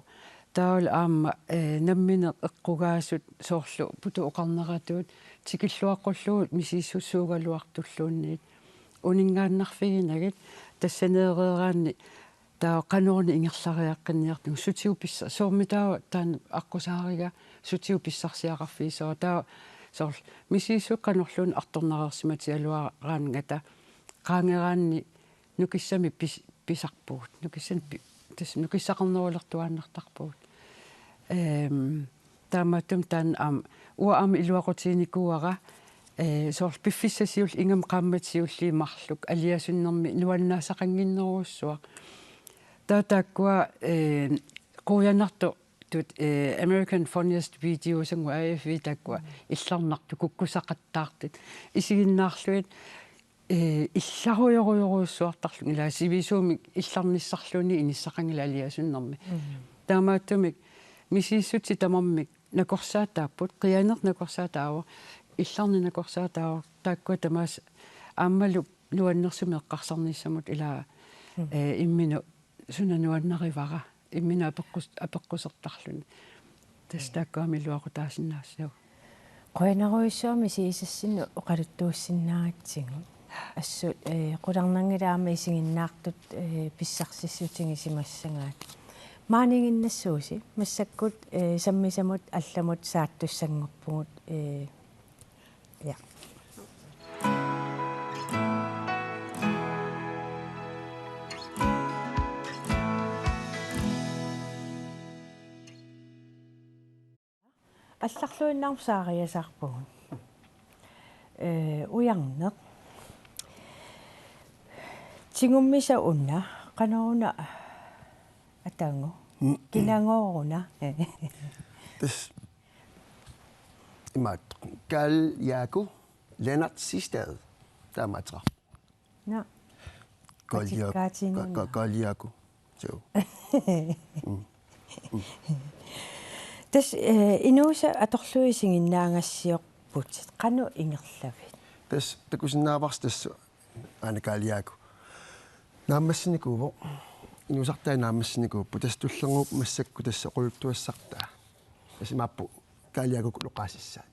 Taavalu aamma, eh, nammineq eqqugaasut soorlu putut oqarneratut tikilluaqqullugu misissusuugaluartulluunniit uninngaannarfiginagit tassaneereeraanni taava qanoruna ingerlariaqqinniartigu sutigut pissa-, soormi taava taanna aqqusaariga sutigut pissarsiaqarfigisara taava soorlu misissuit qanorluunniit artornareersimatigaluaraangata qaangeraanni nukissamik pis-, pisarpugut. Nukissamik pi-, tassa nukissaqarnerulertuaannartarpugut. Ehm, taamaattumik taanna aamma, uanga aamma iluaqutiginikuuara, eh, soorlu piffissap siulleq ingammik qaammatit siulliit marluk aliasunnermi nuannaasaqannginnerujussuaq. Taava taakkua, eh, quianartut, eh, American Funniest Videos, A F V taakkua illarnartut kukkusaqattaartut. Isiginnaarlugit eh, illarujorujorujussuartarlugit ila sivisuumik illarnissarluunniit inissaqanngilaq aliasunnermi. Mm. Taamaattumik misissutit tamarmik nakorsaataapput, quianeq nakorsaataavoq, illarneq nakorsaataavoq, taakkua tamaasa aammalu nuannersumik eqqarsarnissamut ila, mm, eh, imminut suna nuannarivara. Imminut apeqqus-, apeqqusertarluni. Tassa taakkua aamma iluaqutaasinnaassaaq. Qujanarujussuaq misigisassinnut oqaluttuussinnaagatsigu. Assut, eh, qularnanngilaq aamma isiginnaartut, eh, pissarsissutigisimassagaat. Maaniiginnassuusi, massakkut, eh, sammisamut allamut saattussanngorpugut, eh, ja. Allarluinnarmut saariasaarpugut. Eh, ujarneq. Tigummisaq una, qanoruna atagu. Kinagooruna. Tassa imaattoq. Carl Jakob Lennert Sistad. Taamaattara. Nå. Carl Jakob. Patikkaatiinnarnera. Ka-, ka-, Carl Jakob. Joo. Mm. Tassa, eh, inuusaq atorlugu isiginnaagassiorputit. Qanoq ingerlavit? Tassa takusinnaavarsi tassa aana Carl Jakob. Naammassinikuuvoq. Inuusartai naammassinikuupput. Tassa tullinnguuppoq massakkut tassa oqaluttuassartaa. Tassa imaappoq Carl Jakob oqaasissaat.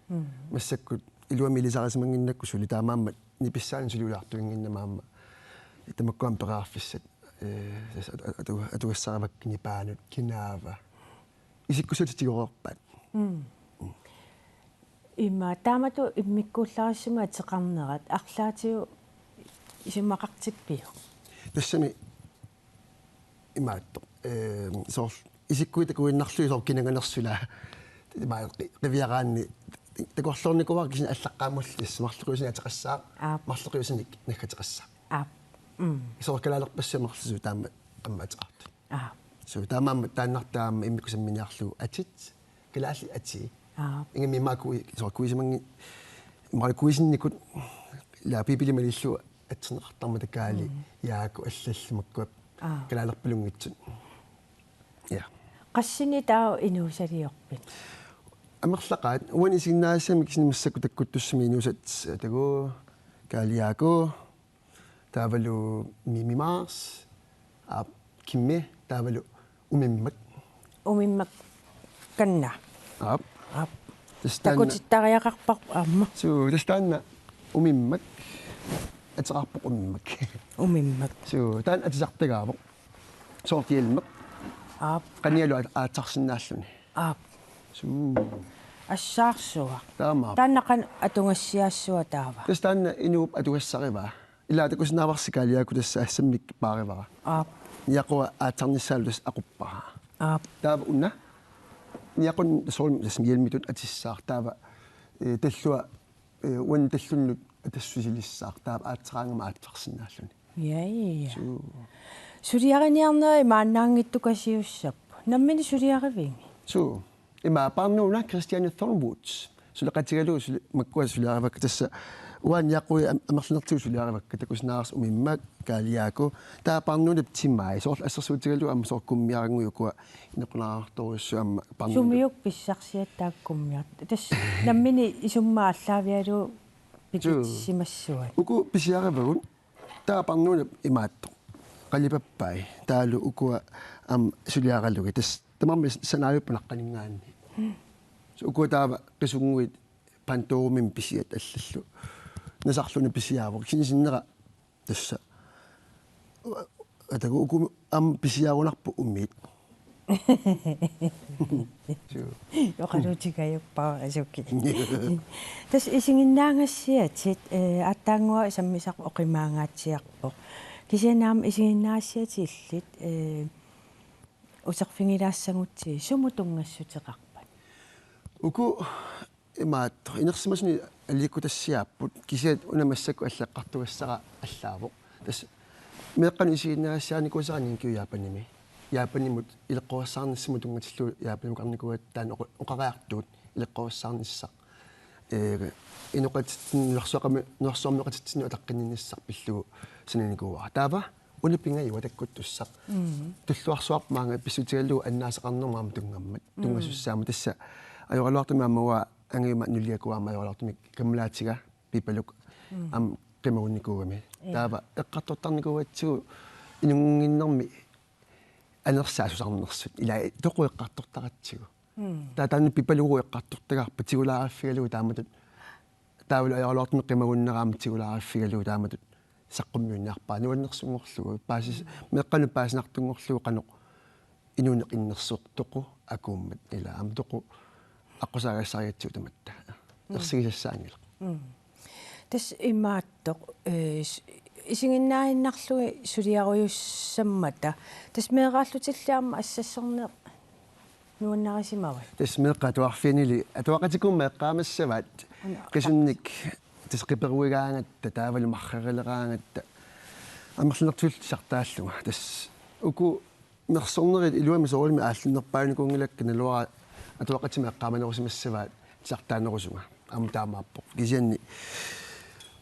Mm. Massakkut iluamik ilisarisimannginnakku suli taamaammat nipissaani suli ujartuinnginnama aamma. Tamakkua aamma periarfissat. Tassa atu-, atu-, atugassarivakka nipaanut kinaava. Isikkussatut tigoreerpaat. Mm. Ima taamatut immikkuullarissamik ateqarnerat arlaatigut isumaqartippiuk? Tassami imaattoq. Ehm, soorlu isikkuit takuinnarlugit soorlu kinanganersula. Ima qi-, qiviaraanni takorloornikuuara kisianni allaqqaammulli tassa marloqiusanik ateqassaaq. Aap. Marloqiusanik naggateqassaaq. Aap. Mm. Soorlu kalaalerpassuit marluk suut taama aamma ateqartut. Aap. Suu taamaammat taannartaa aamma immikkut samminiarlugu atit, kalaallit atii. Aap. Ingammik imaakui-, soorlu kuisimanngit, imaluunniit kuisinnikkut, ila Biibilimi malillugu atserneqartarmata Kaali, mm, Jaaku allallu makkua. Aap. Kalaalerpalunngitsut. Ja. Qassinik taava inuusaliorpit? Amerlaqaat, uani isiginnaagassiamik kisianni massakkut takkuttussami inuusat, takuuk, Kaali Jaaku, taavalu Mimi Mars, aap, Kimmi, taavalu Umimmak. Umimmak kanna. Aap. Aap. Tassa taanna. Takutittariaqarparput aamma. Suu, tassa taanna Umimmak. Ateqarpoq Umimmak. Umimmak. Suu, taanna atisartagaavoq. Soorlu Hjelmeq. Aap. Qanialu aat-, aatsarsinnaalluni. Aap. Suu. Assaarsuaq. Taamaappoq. Taanna qanoq atugassiaassava taava? Tassa taanna inuup atugassarivaa. Ila takusinnaavarsi Kaali Jaaku tassa assammik paarivara. Aap. Niaqua aatsarnissaalu tassa aquppara. Aap. Taava una. Niaqunnut soorlu tassa Hjelmitut atissaaq. Taava, eh, tallua, eh, uannut tallunnut atassusilissaaq. Taava aatsaraangama aatsarsinnaalluni. Ja, ja. Suu. Suliariniarnerit maannaanngitsukasiussapput. Nammineq suliarivigit? Suu. Ima Parnuuna Christiane Thornwood. Suleqatigalugu suli-, makkua suliarivakka tassa. Uanga Niaqui am-, amerlanertigut suliarivakka takusinnaavarsi Umimmak, Kaali Jaaku. Taava Parnuunap timai. Soorlu assersuutigalugu aamma soorlu kummiarannguit ukua inequnartorujussuit aamma Parnuunap. Sumiuk pissarsiat taakku kummiat? Tassa nammineq isummat aallaavigalugu pititsisimassuat. Suu. Uku pisiarivagut. Taava Parnuunap imaattoq. Qalipappai. Taavalu ukua aamma suliaralugit. Tassa tamarmik sanaavippoq naqqaninngaanniit. Mm. Suu ukua taava Qisunnguit Pandoruminut pisiat allallu. Nasarluni pisiaavoq. Kisianni sinnera tassa. Atagu uku aamma pisiarunarput umiit. Suu. Oqaluutigajuppara asuki. Tassa isiginnaagassiatit, eh, aatsaannguaq sammisaq oqimaangaatsiarpoq. Kisianni aamma isiginnaagassiatit illit, eh, uterfigilaassagutsigit sumut tunngassuteqarpat? Uku imaattoq, inersimasuni aliikkutassiaapput, kisianni una massakkut alla eqqartugassara allaavoq. Tassa meeqqanut isiginnaagassiarinikuusara Ninkio Japanimi. Japanimut ileqqorissaarnissamut tunngatillugu Japanimukarnikuugatta taanna oqa-, oqariartuut ileqqorissaarnissaq. Ee, inoqatitsin-, nunarsuaqami-, nunarsuarmioqatitsinnut ataqqinninnissaq pillugu sananikuuara. Taava una pingajuat takkuttussaq. Mm. Tulluarsuarput maanga pissutigalugu annaasaqarnermut aamma tunngammat. Mm. Tunngasussaammat tassa ajoraluartumik aamma uanga angajuma nuliakuugama ajoraluartumik kammalaatiga Pipaluk. Mm. Aamma qimagunnikuugami. Ja. Taava eqqartortarnikuugatsigu inunnginnermi anersaat susarnersut. Ila toqu eqqartortaratsigu. Mm. Taava taanna Pipalugu eqqartortagaarpat tigulaariffigalugu taamatut. Taavalu ajoraluartumik qimagunnera aamma tigulaariffigalugu taamatut saqqummiunniarpara nuannersunngorlugu. Paasis-, mm, meeqqanut paasinartunngorlugu qanoq inuuneq innersoq toqu akuummat ila aamma toqu aqqusaagassarigatsigu tamatta. Mm. Ersigisassaanngilaq. Mm. Tassa imaattoq, eh, s-, isiginnaaginnarlugit suliarujussuusammata. Tassa meeraallutilli aamma assassorneq nuannarisimavat? Tassa meeqqat atuarfiannili, atuaqatikkummi eqqaamassavaat. Una, qisunnik, tassa qiperuigaangatta, taavalu marrerileraangatta. Amerlanertigut tisartaallunga. Tassa uku nersornerit iluamik soorunami aallarnerpaanikuunngilakka, naluara atuaqatima eqqaamanerusimassavaat tisartaanerusunga. Aamma taamaappoq. Kisianni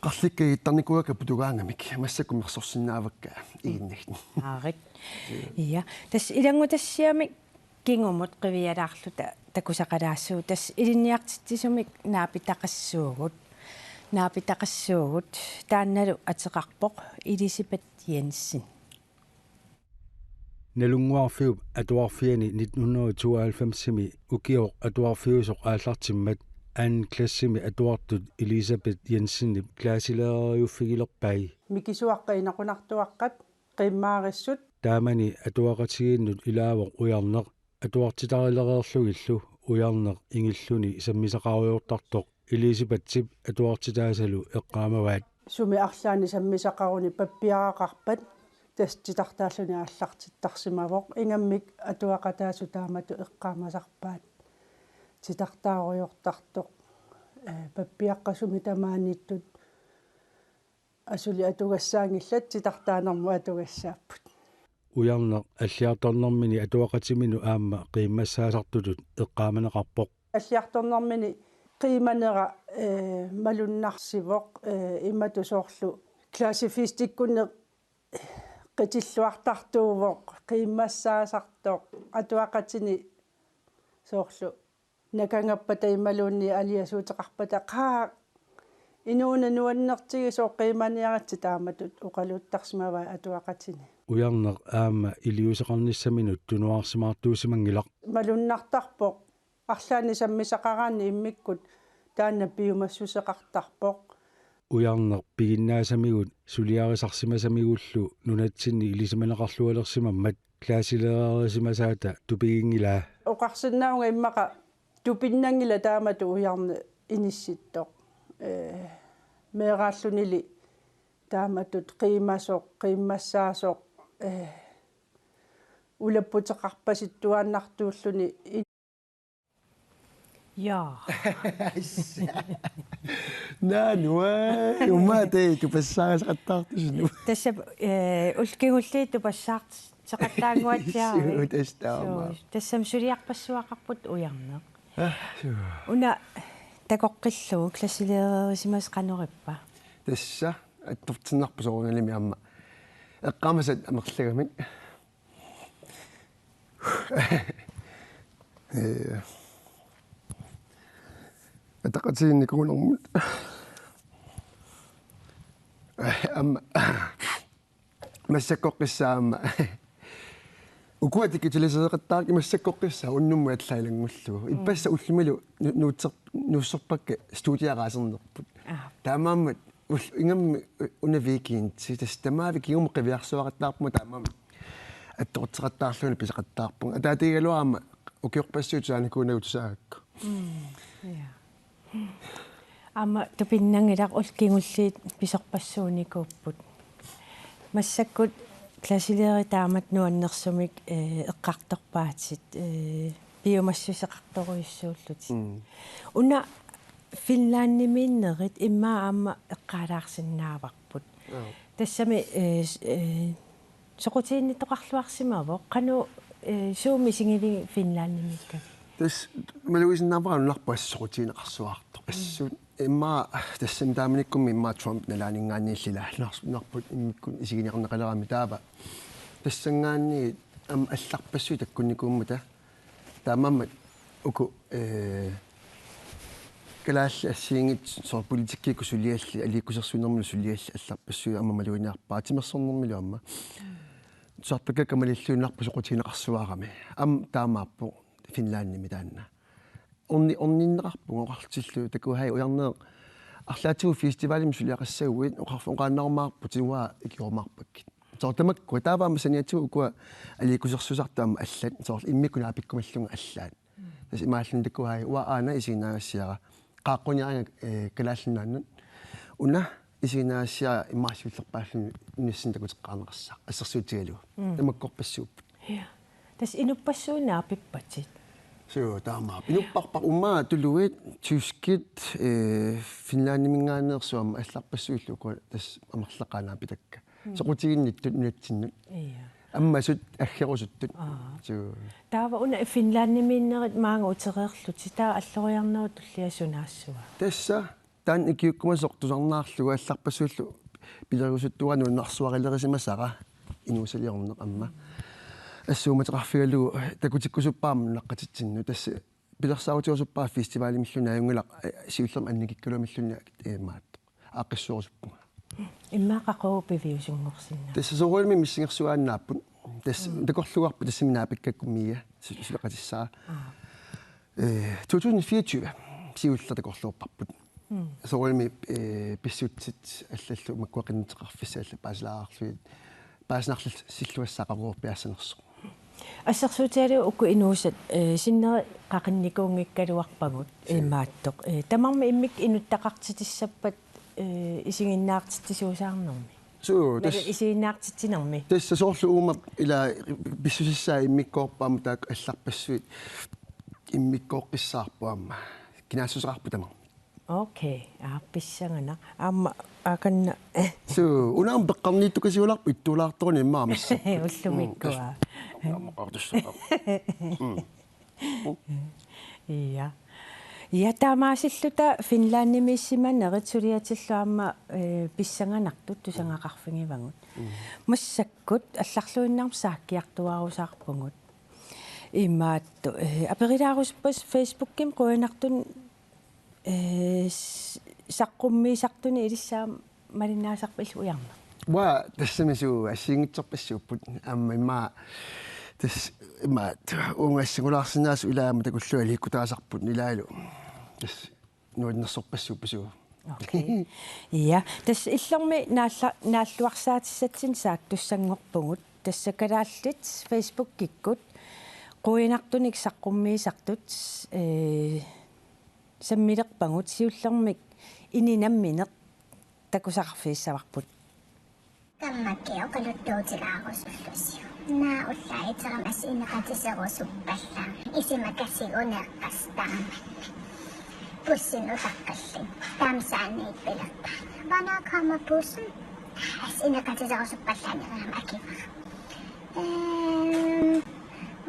qarlikka igittarnikuuakka putugaangamik. Massakkut nersorsinnaavakka iginnagit. Aarik. Ja. Tassa ilanngutassiamik kingumut qivialaarluta takusaqalaassuugut. Tassa ilinniartitsisumik naapitaqassuugut. Naapitaqassuugut. Taannalu ateqarpoq Elisabeth Jensen. Nalunnguarfiup Atuarfiani nitten hundrede og tooghalvfemsimi ukioq atuarfiusoq aallartimmat anden klassimi atuartut Elisabeth Jensenip klasselæreriuffigilerpai. Mikisuaqqat inequnartuaqqat, qiimmaarissut, Taamani atuaqatigiinnut ilaavoq Ujarneq atuartitarilereerlugillu Ujarneq ingilluni sammisaqarujoortartoq Elisabethip atuartitaasalu eqqaamavaat. Sumi arlaanni sammisaqaruni pappiaraqarpat tassa titartaalluni aallartittarsimavoq. Ingammik atuaqataasut taamatut eqqaamasarpaat. Titartaarujoortartoq, ee, pappiaqqat sumi tamaaniittut asuli atugassaanngillat, titartaanermut atugassaapput. Ujarneq alliartornermini atuaqatiminut aamma qiimmassaasartutut eqqaamaneqarpoq. Alliartornermini qiimanera, ee, malunnarsivoq, ee, imatut soorlu klassefestikkunni qitilluartartuuvoq, qiimmassaasartoq, atuaqatini soorlu nakangappata imaluunniit aliasuuteqarpata, qaa, inuuneq nuannertigisoq, qiimaniaritsi, taamatut oqaluuttarsimavai atuaqatini. Ujarneq aamma iliuuseqarnissaminut tunuarsimaartuusimanngilaq. Malunnartarpoq, arlaanni sammisaqaraanni immikkut taanna piumassuseqartarpoq. Ujarneq piginnaasamigut suliarisarsimasamigullu nunatsinni ilisimaneqarlualersimammat klasselærerisimasaata tupiginngilaa. Oqarsinnaavunga immaqa tupinnanngilaq taamatut Ujarneq inissittoq. Ee, meeraallunili taamatut qiimasoq, qiimmassaasoq, ee, ulapputeqarpasittuaannartuulluni. Ja. Naanua, umaat tupassaasaqattaartusi nu. Tassa, eh, ullut kingulliit tupassaarteqattaannguatsiarput. Suu, tassa taama. Suu, tassami suliarpassuaqarput Ujarneq. Ah, suu. Una takoqqillugu klasselærerisimasoq qanorippa? Tassa attortinnarpoq soorunalimi aamma eqqaamasat amerlagamik. Ee, ataqatigiinnikuunermut. Aamma massakkoqqissaaq aamma. Ukua tikitiliseeqattaaq massakkoqqissaaq unnummut allaat ilanngullugu. Ippassaq ullumilu nu-, nuutser-, nuussorpakka studiaraasernerput. Aa. Taamaammat ul-, ingammik una weekend, tassa tamaavik kingumut qiviarsuaqattaarpunga taamaammat attorteqattaarlugit pisaqattaarpunga. Ataatigaluarama ukiorpassuit tusaanikuunagu tusaagakku. Mm, ja. Aamma tupinnanngilaq ullut kingulliit pisorpassuunikuupput. Massakkut klasselærer taamatut nuannersumik, eh, eqqartorpaatit, eh, piumassuseqartorujussuullutit. Mm. Una Finlandimiinnerit immaqa aamma eqqaalaarsinnaavarput. Joo. Tassami, eh, s-, eh, soqutiginnittoqarluarsimavoq, qanoq, eh, suummi isigivigit Finlandimiikkavit? Tassa malugisinnaavara nunarput assut soqutigineqarsuartoq. Assut immaqa tassami taamanikkummi immaqa Trump nalaaninngaanniit ila nars-, nunarput immikkut isiginiarneqalerami taava. Tassanngaanniit aamma allarpassuit takkunnikuummata. Taamaammat uku, eh, kalaallit assigiinngitsut soorlu politikkikkut suliallit, aliikkusersuinermilu suliallit allarpassuit aamma maluginiarpara, timersornermilu aamma. Tusartakkat malilluinnarput soqutigineqarsuarami. Aamma taamaappoq Finlandimi taanna. Orni-, orninneqarpunga oqarlutillu takuai Ujarneq arlaatigut festivalimut suliaqassaguit oqarf-, oqaannarumaarputit uanga ikiorumaarpakkit. Soorlu tamakkua taava aamma saniatigut ukua aliikkusersuisartut aamma allat, soorlu immikkut naapikkumallunga allaat. Tassa imaalluni takuai uanga aana isiginnaagassiara qaaqquniariga, eh, Kalaallit Nunaannut. Una isiginnaagassiara immaqa siullerpaalluni nunassinni takuteqqaarneqassaaq assersuutigalugu. Mm. Tamakkorpassuupput. Ja. Tassa inuppassuit naapippatit? Suu, taamaappoq. Inupparpar-, uummaa tuluit, tyskit, eh, Finlandiminngaanneersut aamma allarpassuillu ukua tassa amerlaqaat naapitakka. Mm. Soqutiginnittut nunatsinnut. Ja. Ammasut aggerusuttut. Aa. Suu. Taava una Finlandimiinnerit maanga utereerlutit, taava alloriarnerup tullia sunaassava? Tassa taanna ikiuukkumasoq tusarnaarlugu allarpassuillu pilerusuttuarani nunarsuarilerisimasara inuusaliorneq aamma. Assuumateqarfigalugu takutikkusuppara aamma nunaqqatitsinnut, tassa pilersaarutigerusuppara festivalimilluunniit ajunngilaq, eh, siullermik annikikkaluamilluunniit, eh, maat aaqqissuerusuppunga. Immaqa qaqugu piviusunngorsinnaapput? Tassa soorunami missingersugaannaapput. Tassa, mm, takorluugarput tassami naapikkakku Mia su-, suleqatissara. Aa. Eh, to tusind fireogtyve siulleq takorluugarput. Mm. Soorunami, eh, pissutsit allallu makkua qinnuteqarfissat allat paasilaarlugit. paasinarlutillu assaaqaruorpiaassanersoq. Assersuutigalugu uku inuusat, eh, sinneri qaqinnikuunngikkaluarpagut. Suu. Imaattoq. Eh, tamarmik immikkut inuttaqartitissappat, eh, isiginnaartitsisuusaarnermi. Suu, nalu tas-, isiginnaartitsinermi. Tassa soorlu uuma ila pissusissaa immikkoorpoq aamma taakku allarpassuit immikkooqqissaarput aamma. Kinaassuseqarpoq tamarmik. Okay, aa, pissanganaq. Aamma akanna. Suu, una aamma peqqarniittukasiularpoq ittuulaartoruni immaqa massa. Ullumikkua. Mm, tas-, aamma qaartussaqarpoq. Mm. Ja. Ja, taamaasilluta Finlandimiissimanerit suliatillu aamma, eh, pissanganartut tusagaqarfigivagut. Mm. Massakkut allarluinnarmik saakkiartuaarusaarpugut. Imaattoq, eh, aperilaarusuppassi Facebookimi qujanartumik, eh, s-, saqqummiisartunik ilissi aamma malinnaasarpit illit ujarneq? Uanga tassami suu assigiinngitsorpassuupput aamma immaqa tassa immaqa uunga assingulaarsinnaasoq ilaa aamma takullunga ilikkutaasarput ilaalu tassa nuannersorpassuupput suu. Okay. Ja, tassa illermi naalla-, naalluarsaatissatsinnut saattussanngorpugut. Tassa kalaallit Facebookikkut qujanartunik saqqummiisartut, eh, sammilerpagut siullermik ini nammineq takusaqarfigissavarput. Kammakki oqaluttuutilaarusullusiuk. Naak ullaaq iterama assigineqatitsiserusuppallaa. Isumakasiuneeqqassitaamanna. Bussinut utaqqillunga. Taama saaniippilerpara. Hvornår kommer bussen? Assigineqatitsiserusuppallaa neriarama akivara. Ehm,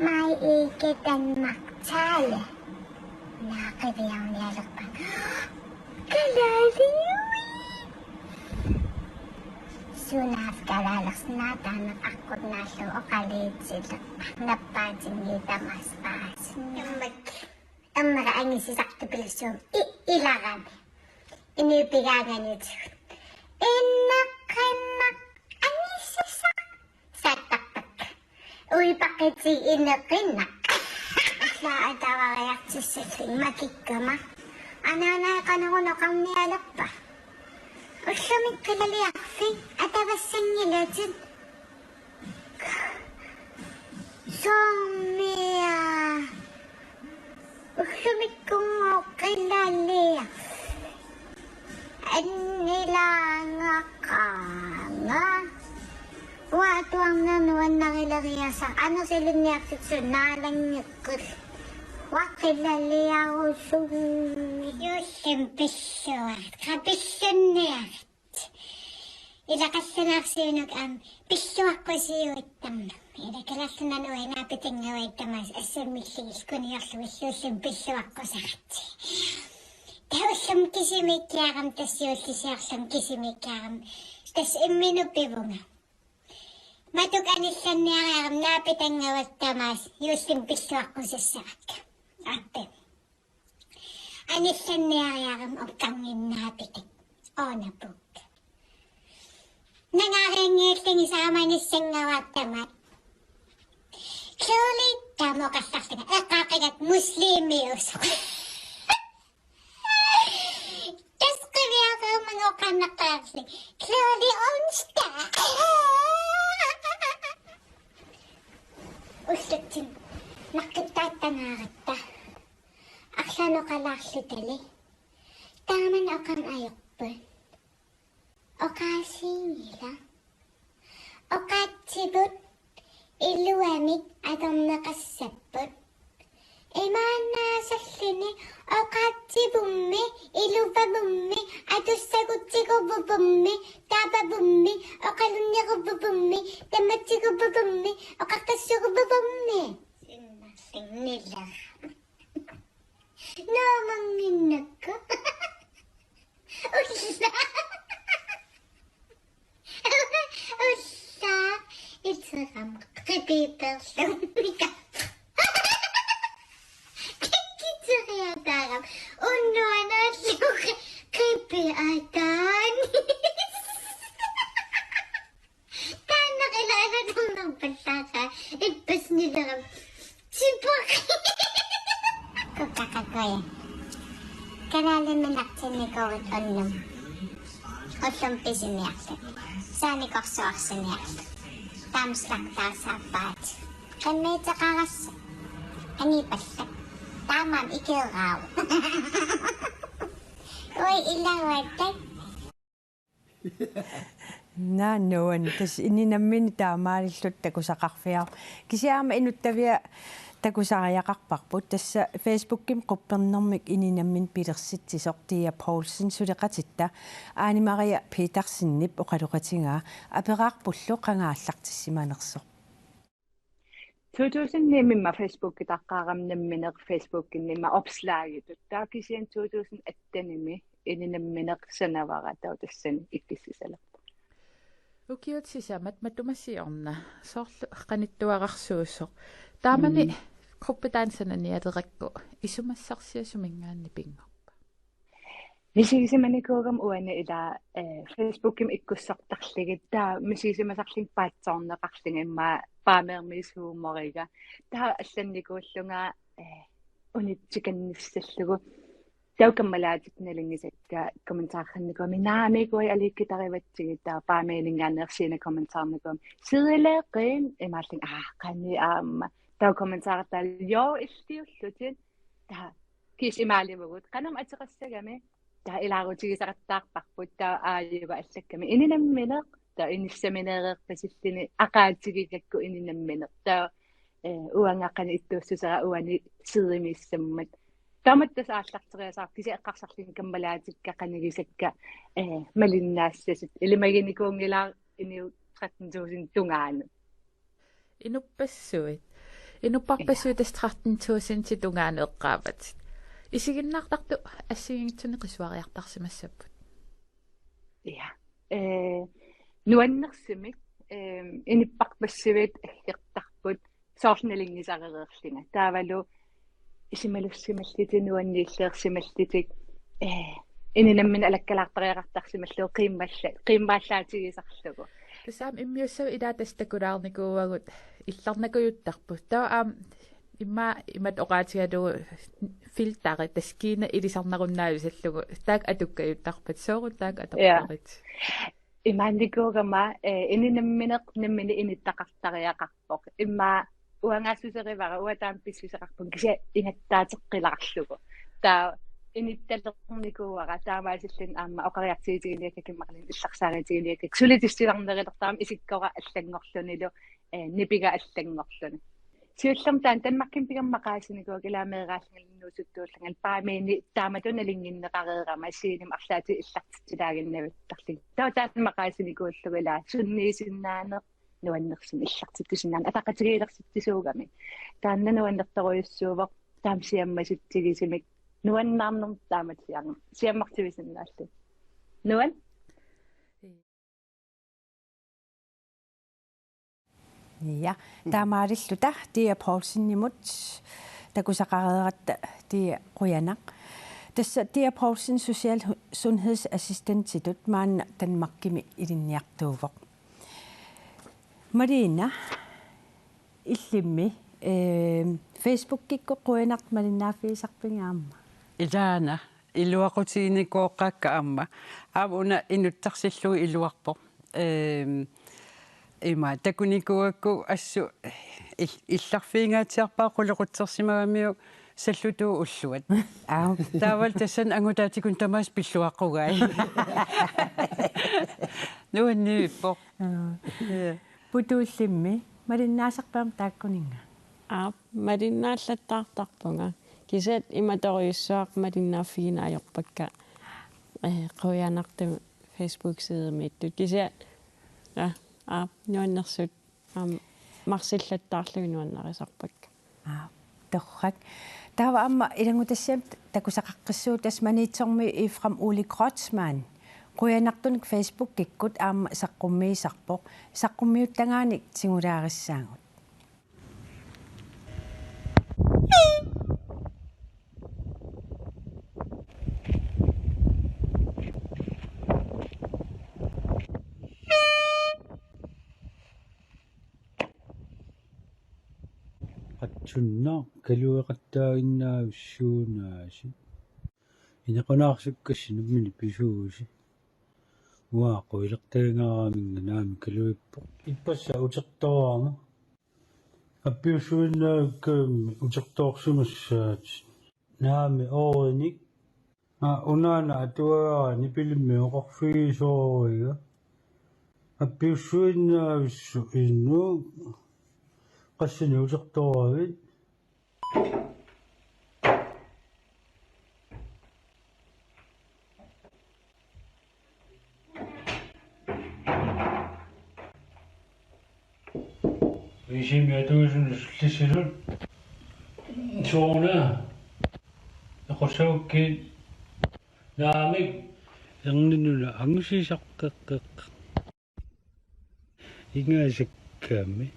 Maj Ikke Danmark Tale. Naak qiviarnialerpara. Kalaaliuit. Sunaaffa kalaalersinnaataaneq aqqut naallugu oqaluutilerpara. Nappaatinngilaq tamaasa paasinnaavat. Ammera angisuusartupillugu i-, ilarami. Inuup pigaanganitigut. Inneqqinnaq angisuusaq saattarpakka. Uipaqitik inneqqinnaq. Alla atavariartissallunga makikkama. Anaanaa qanoruna oqarnialerpa. Ullumi qilaliarfik atavassanngilatit. Soormia. Ullumikkunngooq qilaliarfik. Annilaangaqaanga. Uanga atuarnera nuannarileriasara. Anersap ilinniartitsisut naalanngeqqillutik. Uanga qilaliarusummi. Juullimi pilluarit. Qaa pillunniarit. Ilaqallalaarsiunuku aamma pilluaqqusiuittarnermi. Ila Kalaallit Nunaanni uanga naapitannguakkit tamaasa assammillugit kuniorlugit juullimi pilluaqqusaratsigit. Taava ullumi kisimiikkiarama tassa juullisiorlunga kisimiikkiarama tassa imminut pivunga. Matuku anillanniariarama naapitannguakkit tamaasa juullimi pilluaqqusassavakka. Aappi. Anillanniariarama oqarninnaapitik. Oona puuk. Nangaarianngillugu saamanissanngavaa tamaat. Clearly taama oqallarlunga. Eqqaaqigakku muslimiusoq. Tassa qiviarama oqarnaqaarli. Clearly onsdag. Ullutsinni naqqittaattagaaratta. Arlaannik oqalaarlutali. Taamani oqarneq ajorput. Oqaasiinngilaq. Oqaatsivut iluamik atorneqassapput. Imaannaasarluni oqaatsivummi, iluvavummi, atussagutsiguvavummi, taavavummi, oqalunneruvavummi, tamatiguvavummi, oqaqqissuruvavummi. Sinnarsinniler. Naamannginnakku. Ulla. Ulla. Iterama. Qipiiperlunga. Kikkitseriataarama. Unnuanaallugu. Qipiataani. Taanna ila ila taanna pallaasa. Ippasnilerama. Sipaq. Kukkaqakuja. Kalaaliminertinnikuuit unnuk. Ullumi pisiniarlugu. Saanikorsuarsiniarlugu. Taamslaqtaassaappaat. Qimmiitseqarassi. Anipallak. Taamaam ikeeraavoq. Ui, ilaguatta. Naannuan, tassa ininammineq taamaalilluta takusaqarfigaarput. Kisianni aamma inuttavia takusariaqarparput. Tassa Facebookimi quppernermik ininammineq pilersitsisoq Dia Poulsen suleqatitta Ane Maria Petersenip oqaloqatigaa aperaarpullu qanga aallartissimanersoq. To tusind ni-mi aamma Facebookitaqqaarama nammineq Facebookimi aamma opslagitut. Taava kisianni to tusind atten-imi ininammineq sanavara, taava tassani ikkussisalerpoq. Ukiut sisamat matuma siorna soorlu qanittuararsuusoq. Taamani Mm. Gruppitaani sananialerakku isumassarsiat suminngaanniit pinngorpa? Misigisimanikuugama uani ila, eh, Facebookimi ikkussortarlugit, taava misigisimasarlunga paatsoorneqarlunga immaqa paameermiusuumoriga. Taava allannikuullunga, eh, unitsikannissallugu. Taava kammalaatitit nalunngisakka kommentaarnikuugami: Naamik, uagut aliikkutarivatsigit. Taava paamianinngaanneersuuneq kommentaarnikuugami: Sidileeqqin? Imaallunga: Aa, qanoq aamma. Taava kommentaartaal: Joo, illiullutit. Taava kiis imaalivugut. Qanormi ateqassagami? Taava ilaarutigisaqattaarparput, taava aajuku allakkami: Ininammineq, taava inissamineereerpasilluni aqaatigigakku ininammineq. Taava, eh, uanga qanoq ittuussusera uani sidimiissammat. Taamatut tassa aallarteriasaarpoq kisianni eqqarsarlunga kammalaatikka qanoq isikka, eh, malinnaassasut. Ilimaginikuunngilara inuit tretten tusind tungaanut. Inuppassuit. Inupparpassuit Ja. Tassa tretten tusind tungaanut eqqaavatit. Isiginnaartartut assigiinngitsunik qisuariartarsimassapput. Ja. Eh, nuannersumik, eh, inupparpassuit aggertarput soorlu nalunngisarereerlunga. Taavalu isumalussimallutik, nuanniilliorsimallutik, eh, ininammineq alakkalaartariaqartarsimallugu qiimmalla-, qiimmaallaatigisarlugu. Tassa aamma immiussavut ilaat tassa takulaarnikuuagut illarnakujuttarput. Taava aamma immaqa imatut oqaatigalugu filteri, tassa kiinaq ilisarnarunnaarlugu, taakku atukkajuttarput, sooruna taakku Ja. atorparit? Imaannikuugama, eh, ininammineq nammineq inuttaqartariaqarpoq. Immaqa uangaassuserivara, uanga taama pissuseqarpunga kisianni ingattaateqqilaarlugu. Taava inuttalernikuuara, taamaasilluni aamma oqariartuutiginiakkakka immaqaluunniit illarsaariutiginiakkakka suli tusarnaarnerulertarami isikkora allanngorlunilu, eh, nipiga allanngorluni. Siullermik taanna Danmarkimi pigama maqaasinikuugakku, ilaa meeraallungalu inuusuttuullungalu, paamiani taamatut nalunnginneqareerama, Siumumi arlaatigut illartitsilaaginnavittarlunga. Taava taanna maqaasinikuullugu ilaa sunniisinnaaneq nuannersumik illartittusinnaaneq ataqatigiilersitsisuugami. Taanna nuannertorujussuuvoq, taama siammasutsigisumik nuannaarnermut taamatut siam-, siammartuisinnaallugu. Nuann? Ja, Mm. taamaalilluta Dia Poulsenimut takusaqareeratta, Dia, qujanaq. Tassa Dia Poulsen social sundhedsassistentitut maanna Danmarkimi ilinniartuuvoq. Malina, illimmi, eh, Facebookikkut qujanartumik malinnaaffigisarpiga aamma? Ilaana, iluaqutiginikuugakkit aamma. Aamma una inuttarsillugu iluarpoq. Ehm, ima, takunikuugakku assut il-, illarfiingaatsiarpara qulequtsersimagamiuk sallutuut ulluat. Aap. Taavalu tassani angutaatigut tamaasa pilluaqqugai. Nuanniippoq. Aa. Ja. Putu, illimmi malinnaasarpigami taakkuninnga? Aap, malinnaallattaartarpunga. Kisianni imatorujussuaq malinnaaffigineq ajorpakka, eh, qujanartumik Facebook-sidemiittut. Kisianni, ja, aap, nuannersut, aamma marsillattaarlugit nuannarisarpakka. Aap, torrak. Taava aamma ilanngutassiami takusaqaqqissuugut, tassa Maniitsormiut Efraim Ole Kreutzmann. Qujanartumik Facebookikkut aamma saqqummiisarpoq. Saqqummiuttagaanik tigulaarissaagut. Qatsunna kalueqattaaginnaavissuunaasi. Inequnaarsukkassinnut minipisuusi. Uanga quilertagaraminnga naamik kaluippoq. Ippassaq utertoorama. Appiussuinnaavikkami utertoorsimassaatit. Naamik oorinik. Aa, unaana atuagara nipilimmi oqarfigisooriga. Appiussuinnaavissut inuk. Qassinik utertooravit? Isimi atuisunut sullissisut. Sooruna. Eqqussaakkit. Naamik. Erninnuna angusisaqqeqqeq. Ingasakkami.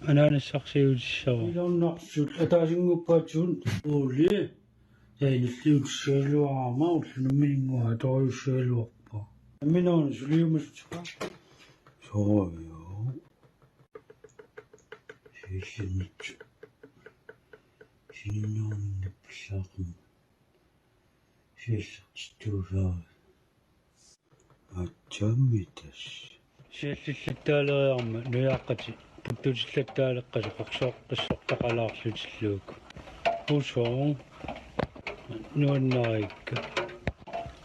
Anaanassarsiutissavara. Ilornarsut ataasinngorpaatsuun uuli. Tainilliussagaluarama ullunummininnguaq atorujussuugaluarpara. Amminerun suliumassuteqarpoq. Soorlu. Siillinnut. Sininniorninnappallaaqimmat. Siillertittuusaarami. Aatsaammitas. Siallillattaaleriarmat nujaaqqatik puttutillattaaleqqasut qorsoqqissortaqalaarlutillugu. Usoq nuannarikka.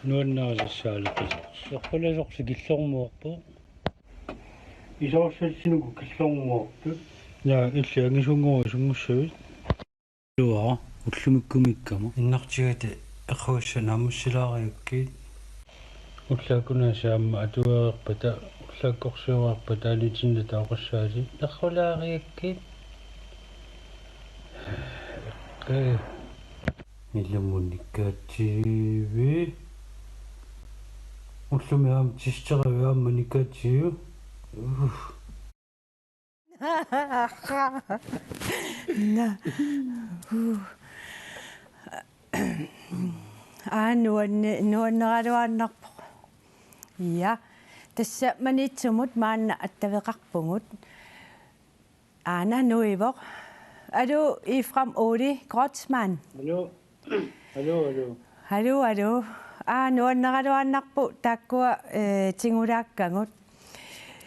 Nuannarisassaallugu. Soqqulasorsi killormuarpoq. Isoorsalsinuku killormuarput. Ja, illi angisunngorujussuussavit. Illuara ullumikkumiikkama. Innartigata eqqussa naammassilaariakkit. Ullaakkut aamma atuareerpata, ullaakkorsiureerpata anitinnata oqassaasi. Eqqulaariakkit. Eqqe. Ilumut nikaatsivi. Ullumi aamma testeqavi aamma nikaatsivi. Uff. Na. Uh. Aa, nuanne-, nuanneraluaannarpoq. Ja. Tassa Maniitsumut maanna attaveqarpugut. Aana nuivoq. Aluu, Efraim Ole Kreutzmann. Aluu. Aluu, aluu. Aluu, aluu. Aa, nuanneraluaannarpoq taakkua, eh, tigulaakkagut.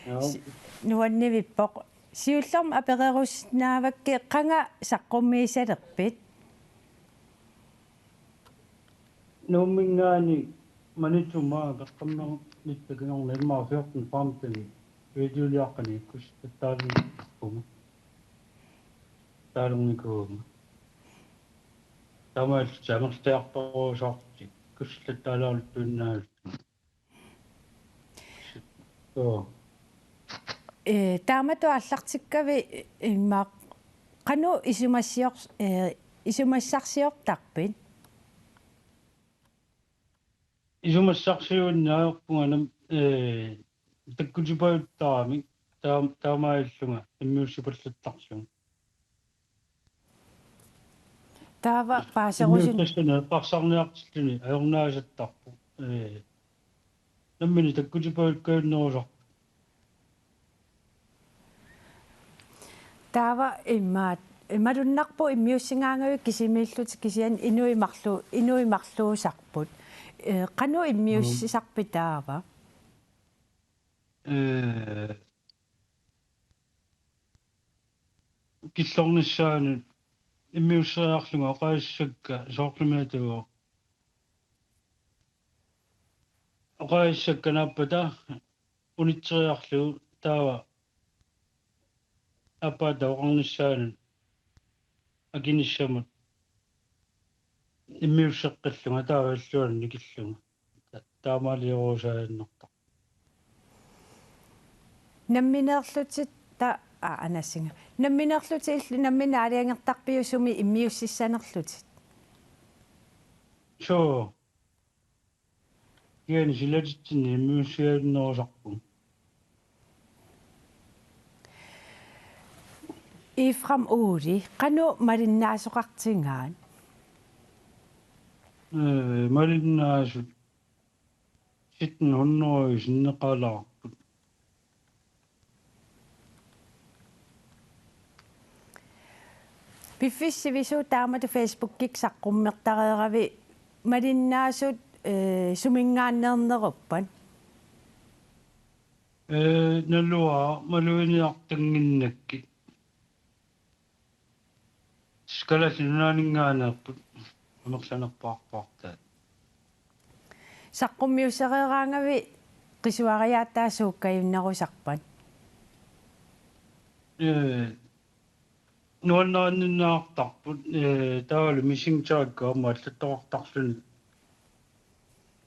Joo. Si-, nuannivippoq. Siullermik apererusinnaavakkit qanga saqqummiisalerpit? Nuumminngaanniit Maniitsumut apeqqammernitta kingorna immaqa fjorten femten videoliaqqanik ikkussillattaalernikuuvunga. Taalernikuuvunga. Taamaalillutik amerliartorujussuartik ikkussillattaalaarusuinnaavillutik. Joo. Ee, taamatut aallartikkavit immaqa qanoq isumassior-, ee, isumassarsiortarpit? Isumassarsiuinnaavunga nam-, ee, takkutipajuttaramik taam-, taamaalillunga immiussipallattarlunga. Taava paaserusun- Immiussassanik eqqarsarniartilluni ajornaasattarpoq. Ee, nammineq takkutipajukkaannerusarpoq. Taava immaqa, imaluunniit immiussigaangavit kisimiillutik kisianni inuit marlu-, inuit marluusarput. Ee, qanoq immiussisarpit taava? Ee, killornissaanut immiusseriarlunga oqaasissakka soorlumi atuuvoq. Oqaasissakka naappata unitseriarlugu taava aappaata oqarnissaanut akinissamut immiusseqqillunga taava illuanut nikillunga. Ta-, taamaaliorusaaginnartarpoq. Nammineerlutit ta-, aa, anassinga. Nammineerlutit illu-, nammineq aalajangertarpiuk sumi immiussissanerlutit? Suu. Kisianni silatitsinni immiussiaannerusarpunga. Efraim Ole, qanoq malinnaasoqartigaat? Ee, malinnaasut sytten hundrede sinneqalaarput. Piffissaq sivisuumik taamatut Facebookikkut saqqummertareeravi malinnaasut, ee, suminngaanneerneruppat? Ee, naluara maluiniartannginnakkit. Kalaallit Nunaanninngaanneerput amerlanerpaarpaartaat. Saqqummiussereeraangavit qisuariaataasoq sukkajunnerusarpat? Ee, nuannarinninnaartarput, ee, taavalu Missing Childkka aamma allattoqartarluni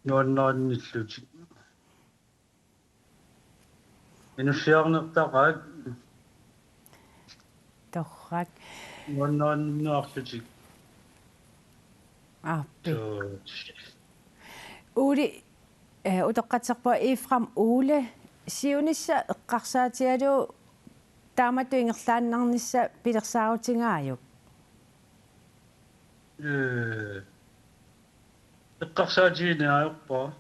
nuannarinnillutik. Inussiarnertaqaat. Torrak. Nuannarinninnaarlutik. Aappi. Suu. Ole, ee, utoqqatserpunga Efraim Ole, siunissaq eqqarsaatigalugu taamatut ingerlaannarnissaq pilersaarutigajuk? Ee, eqqarsaatigineq ajorpara.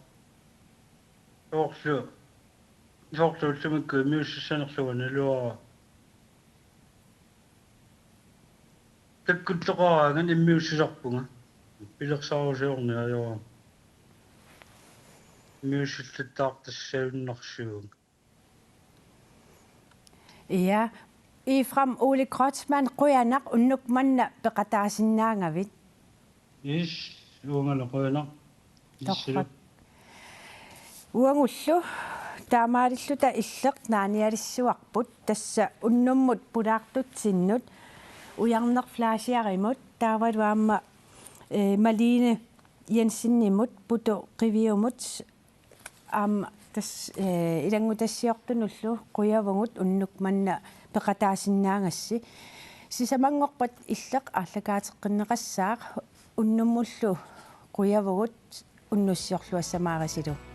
Soorlu, soorlu ullumikkut immiussissanerlunga naluara. Takkuttoqaraangat immiussisarpunga. Pilersaarusiorneq ajorama. Immiussillattaartassagunarsuunga. Ja, Efraim Ole Kreutzmann, qujanaq unnuk manna peqataasinnaagavit. Yes, uangalu qujanaq. Torrak. Issilu. Uagullu taamaalilluta Illeq naanialissuarput, tassa unnummut pulaartutsinnut, Ujarneq Fleischermut, taavalu aamma, ee, Malene Jensenimut, Putu Qiviumut, aamma tassa, ee, ilanngutassiortunullu qujavugut unnuk manna peqataasinnaagassi. Sisamanngorpat Illeq aallakaateqqinneqassaaq, unnummullu qujavugut, unnussiorluassamaarisilu.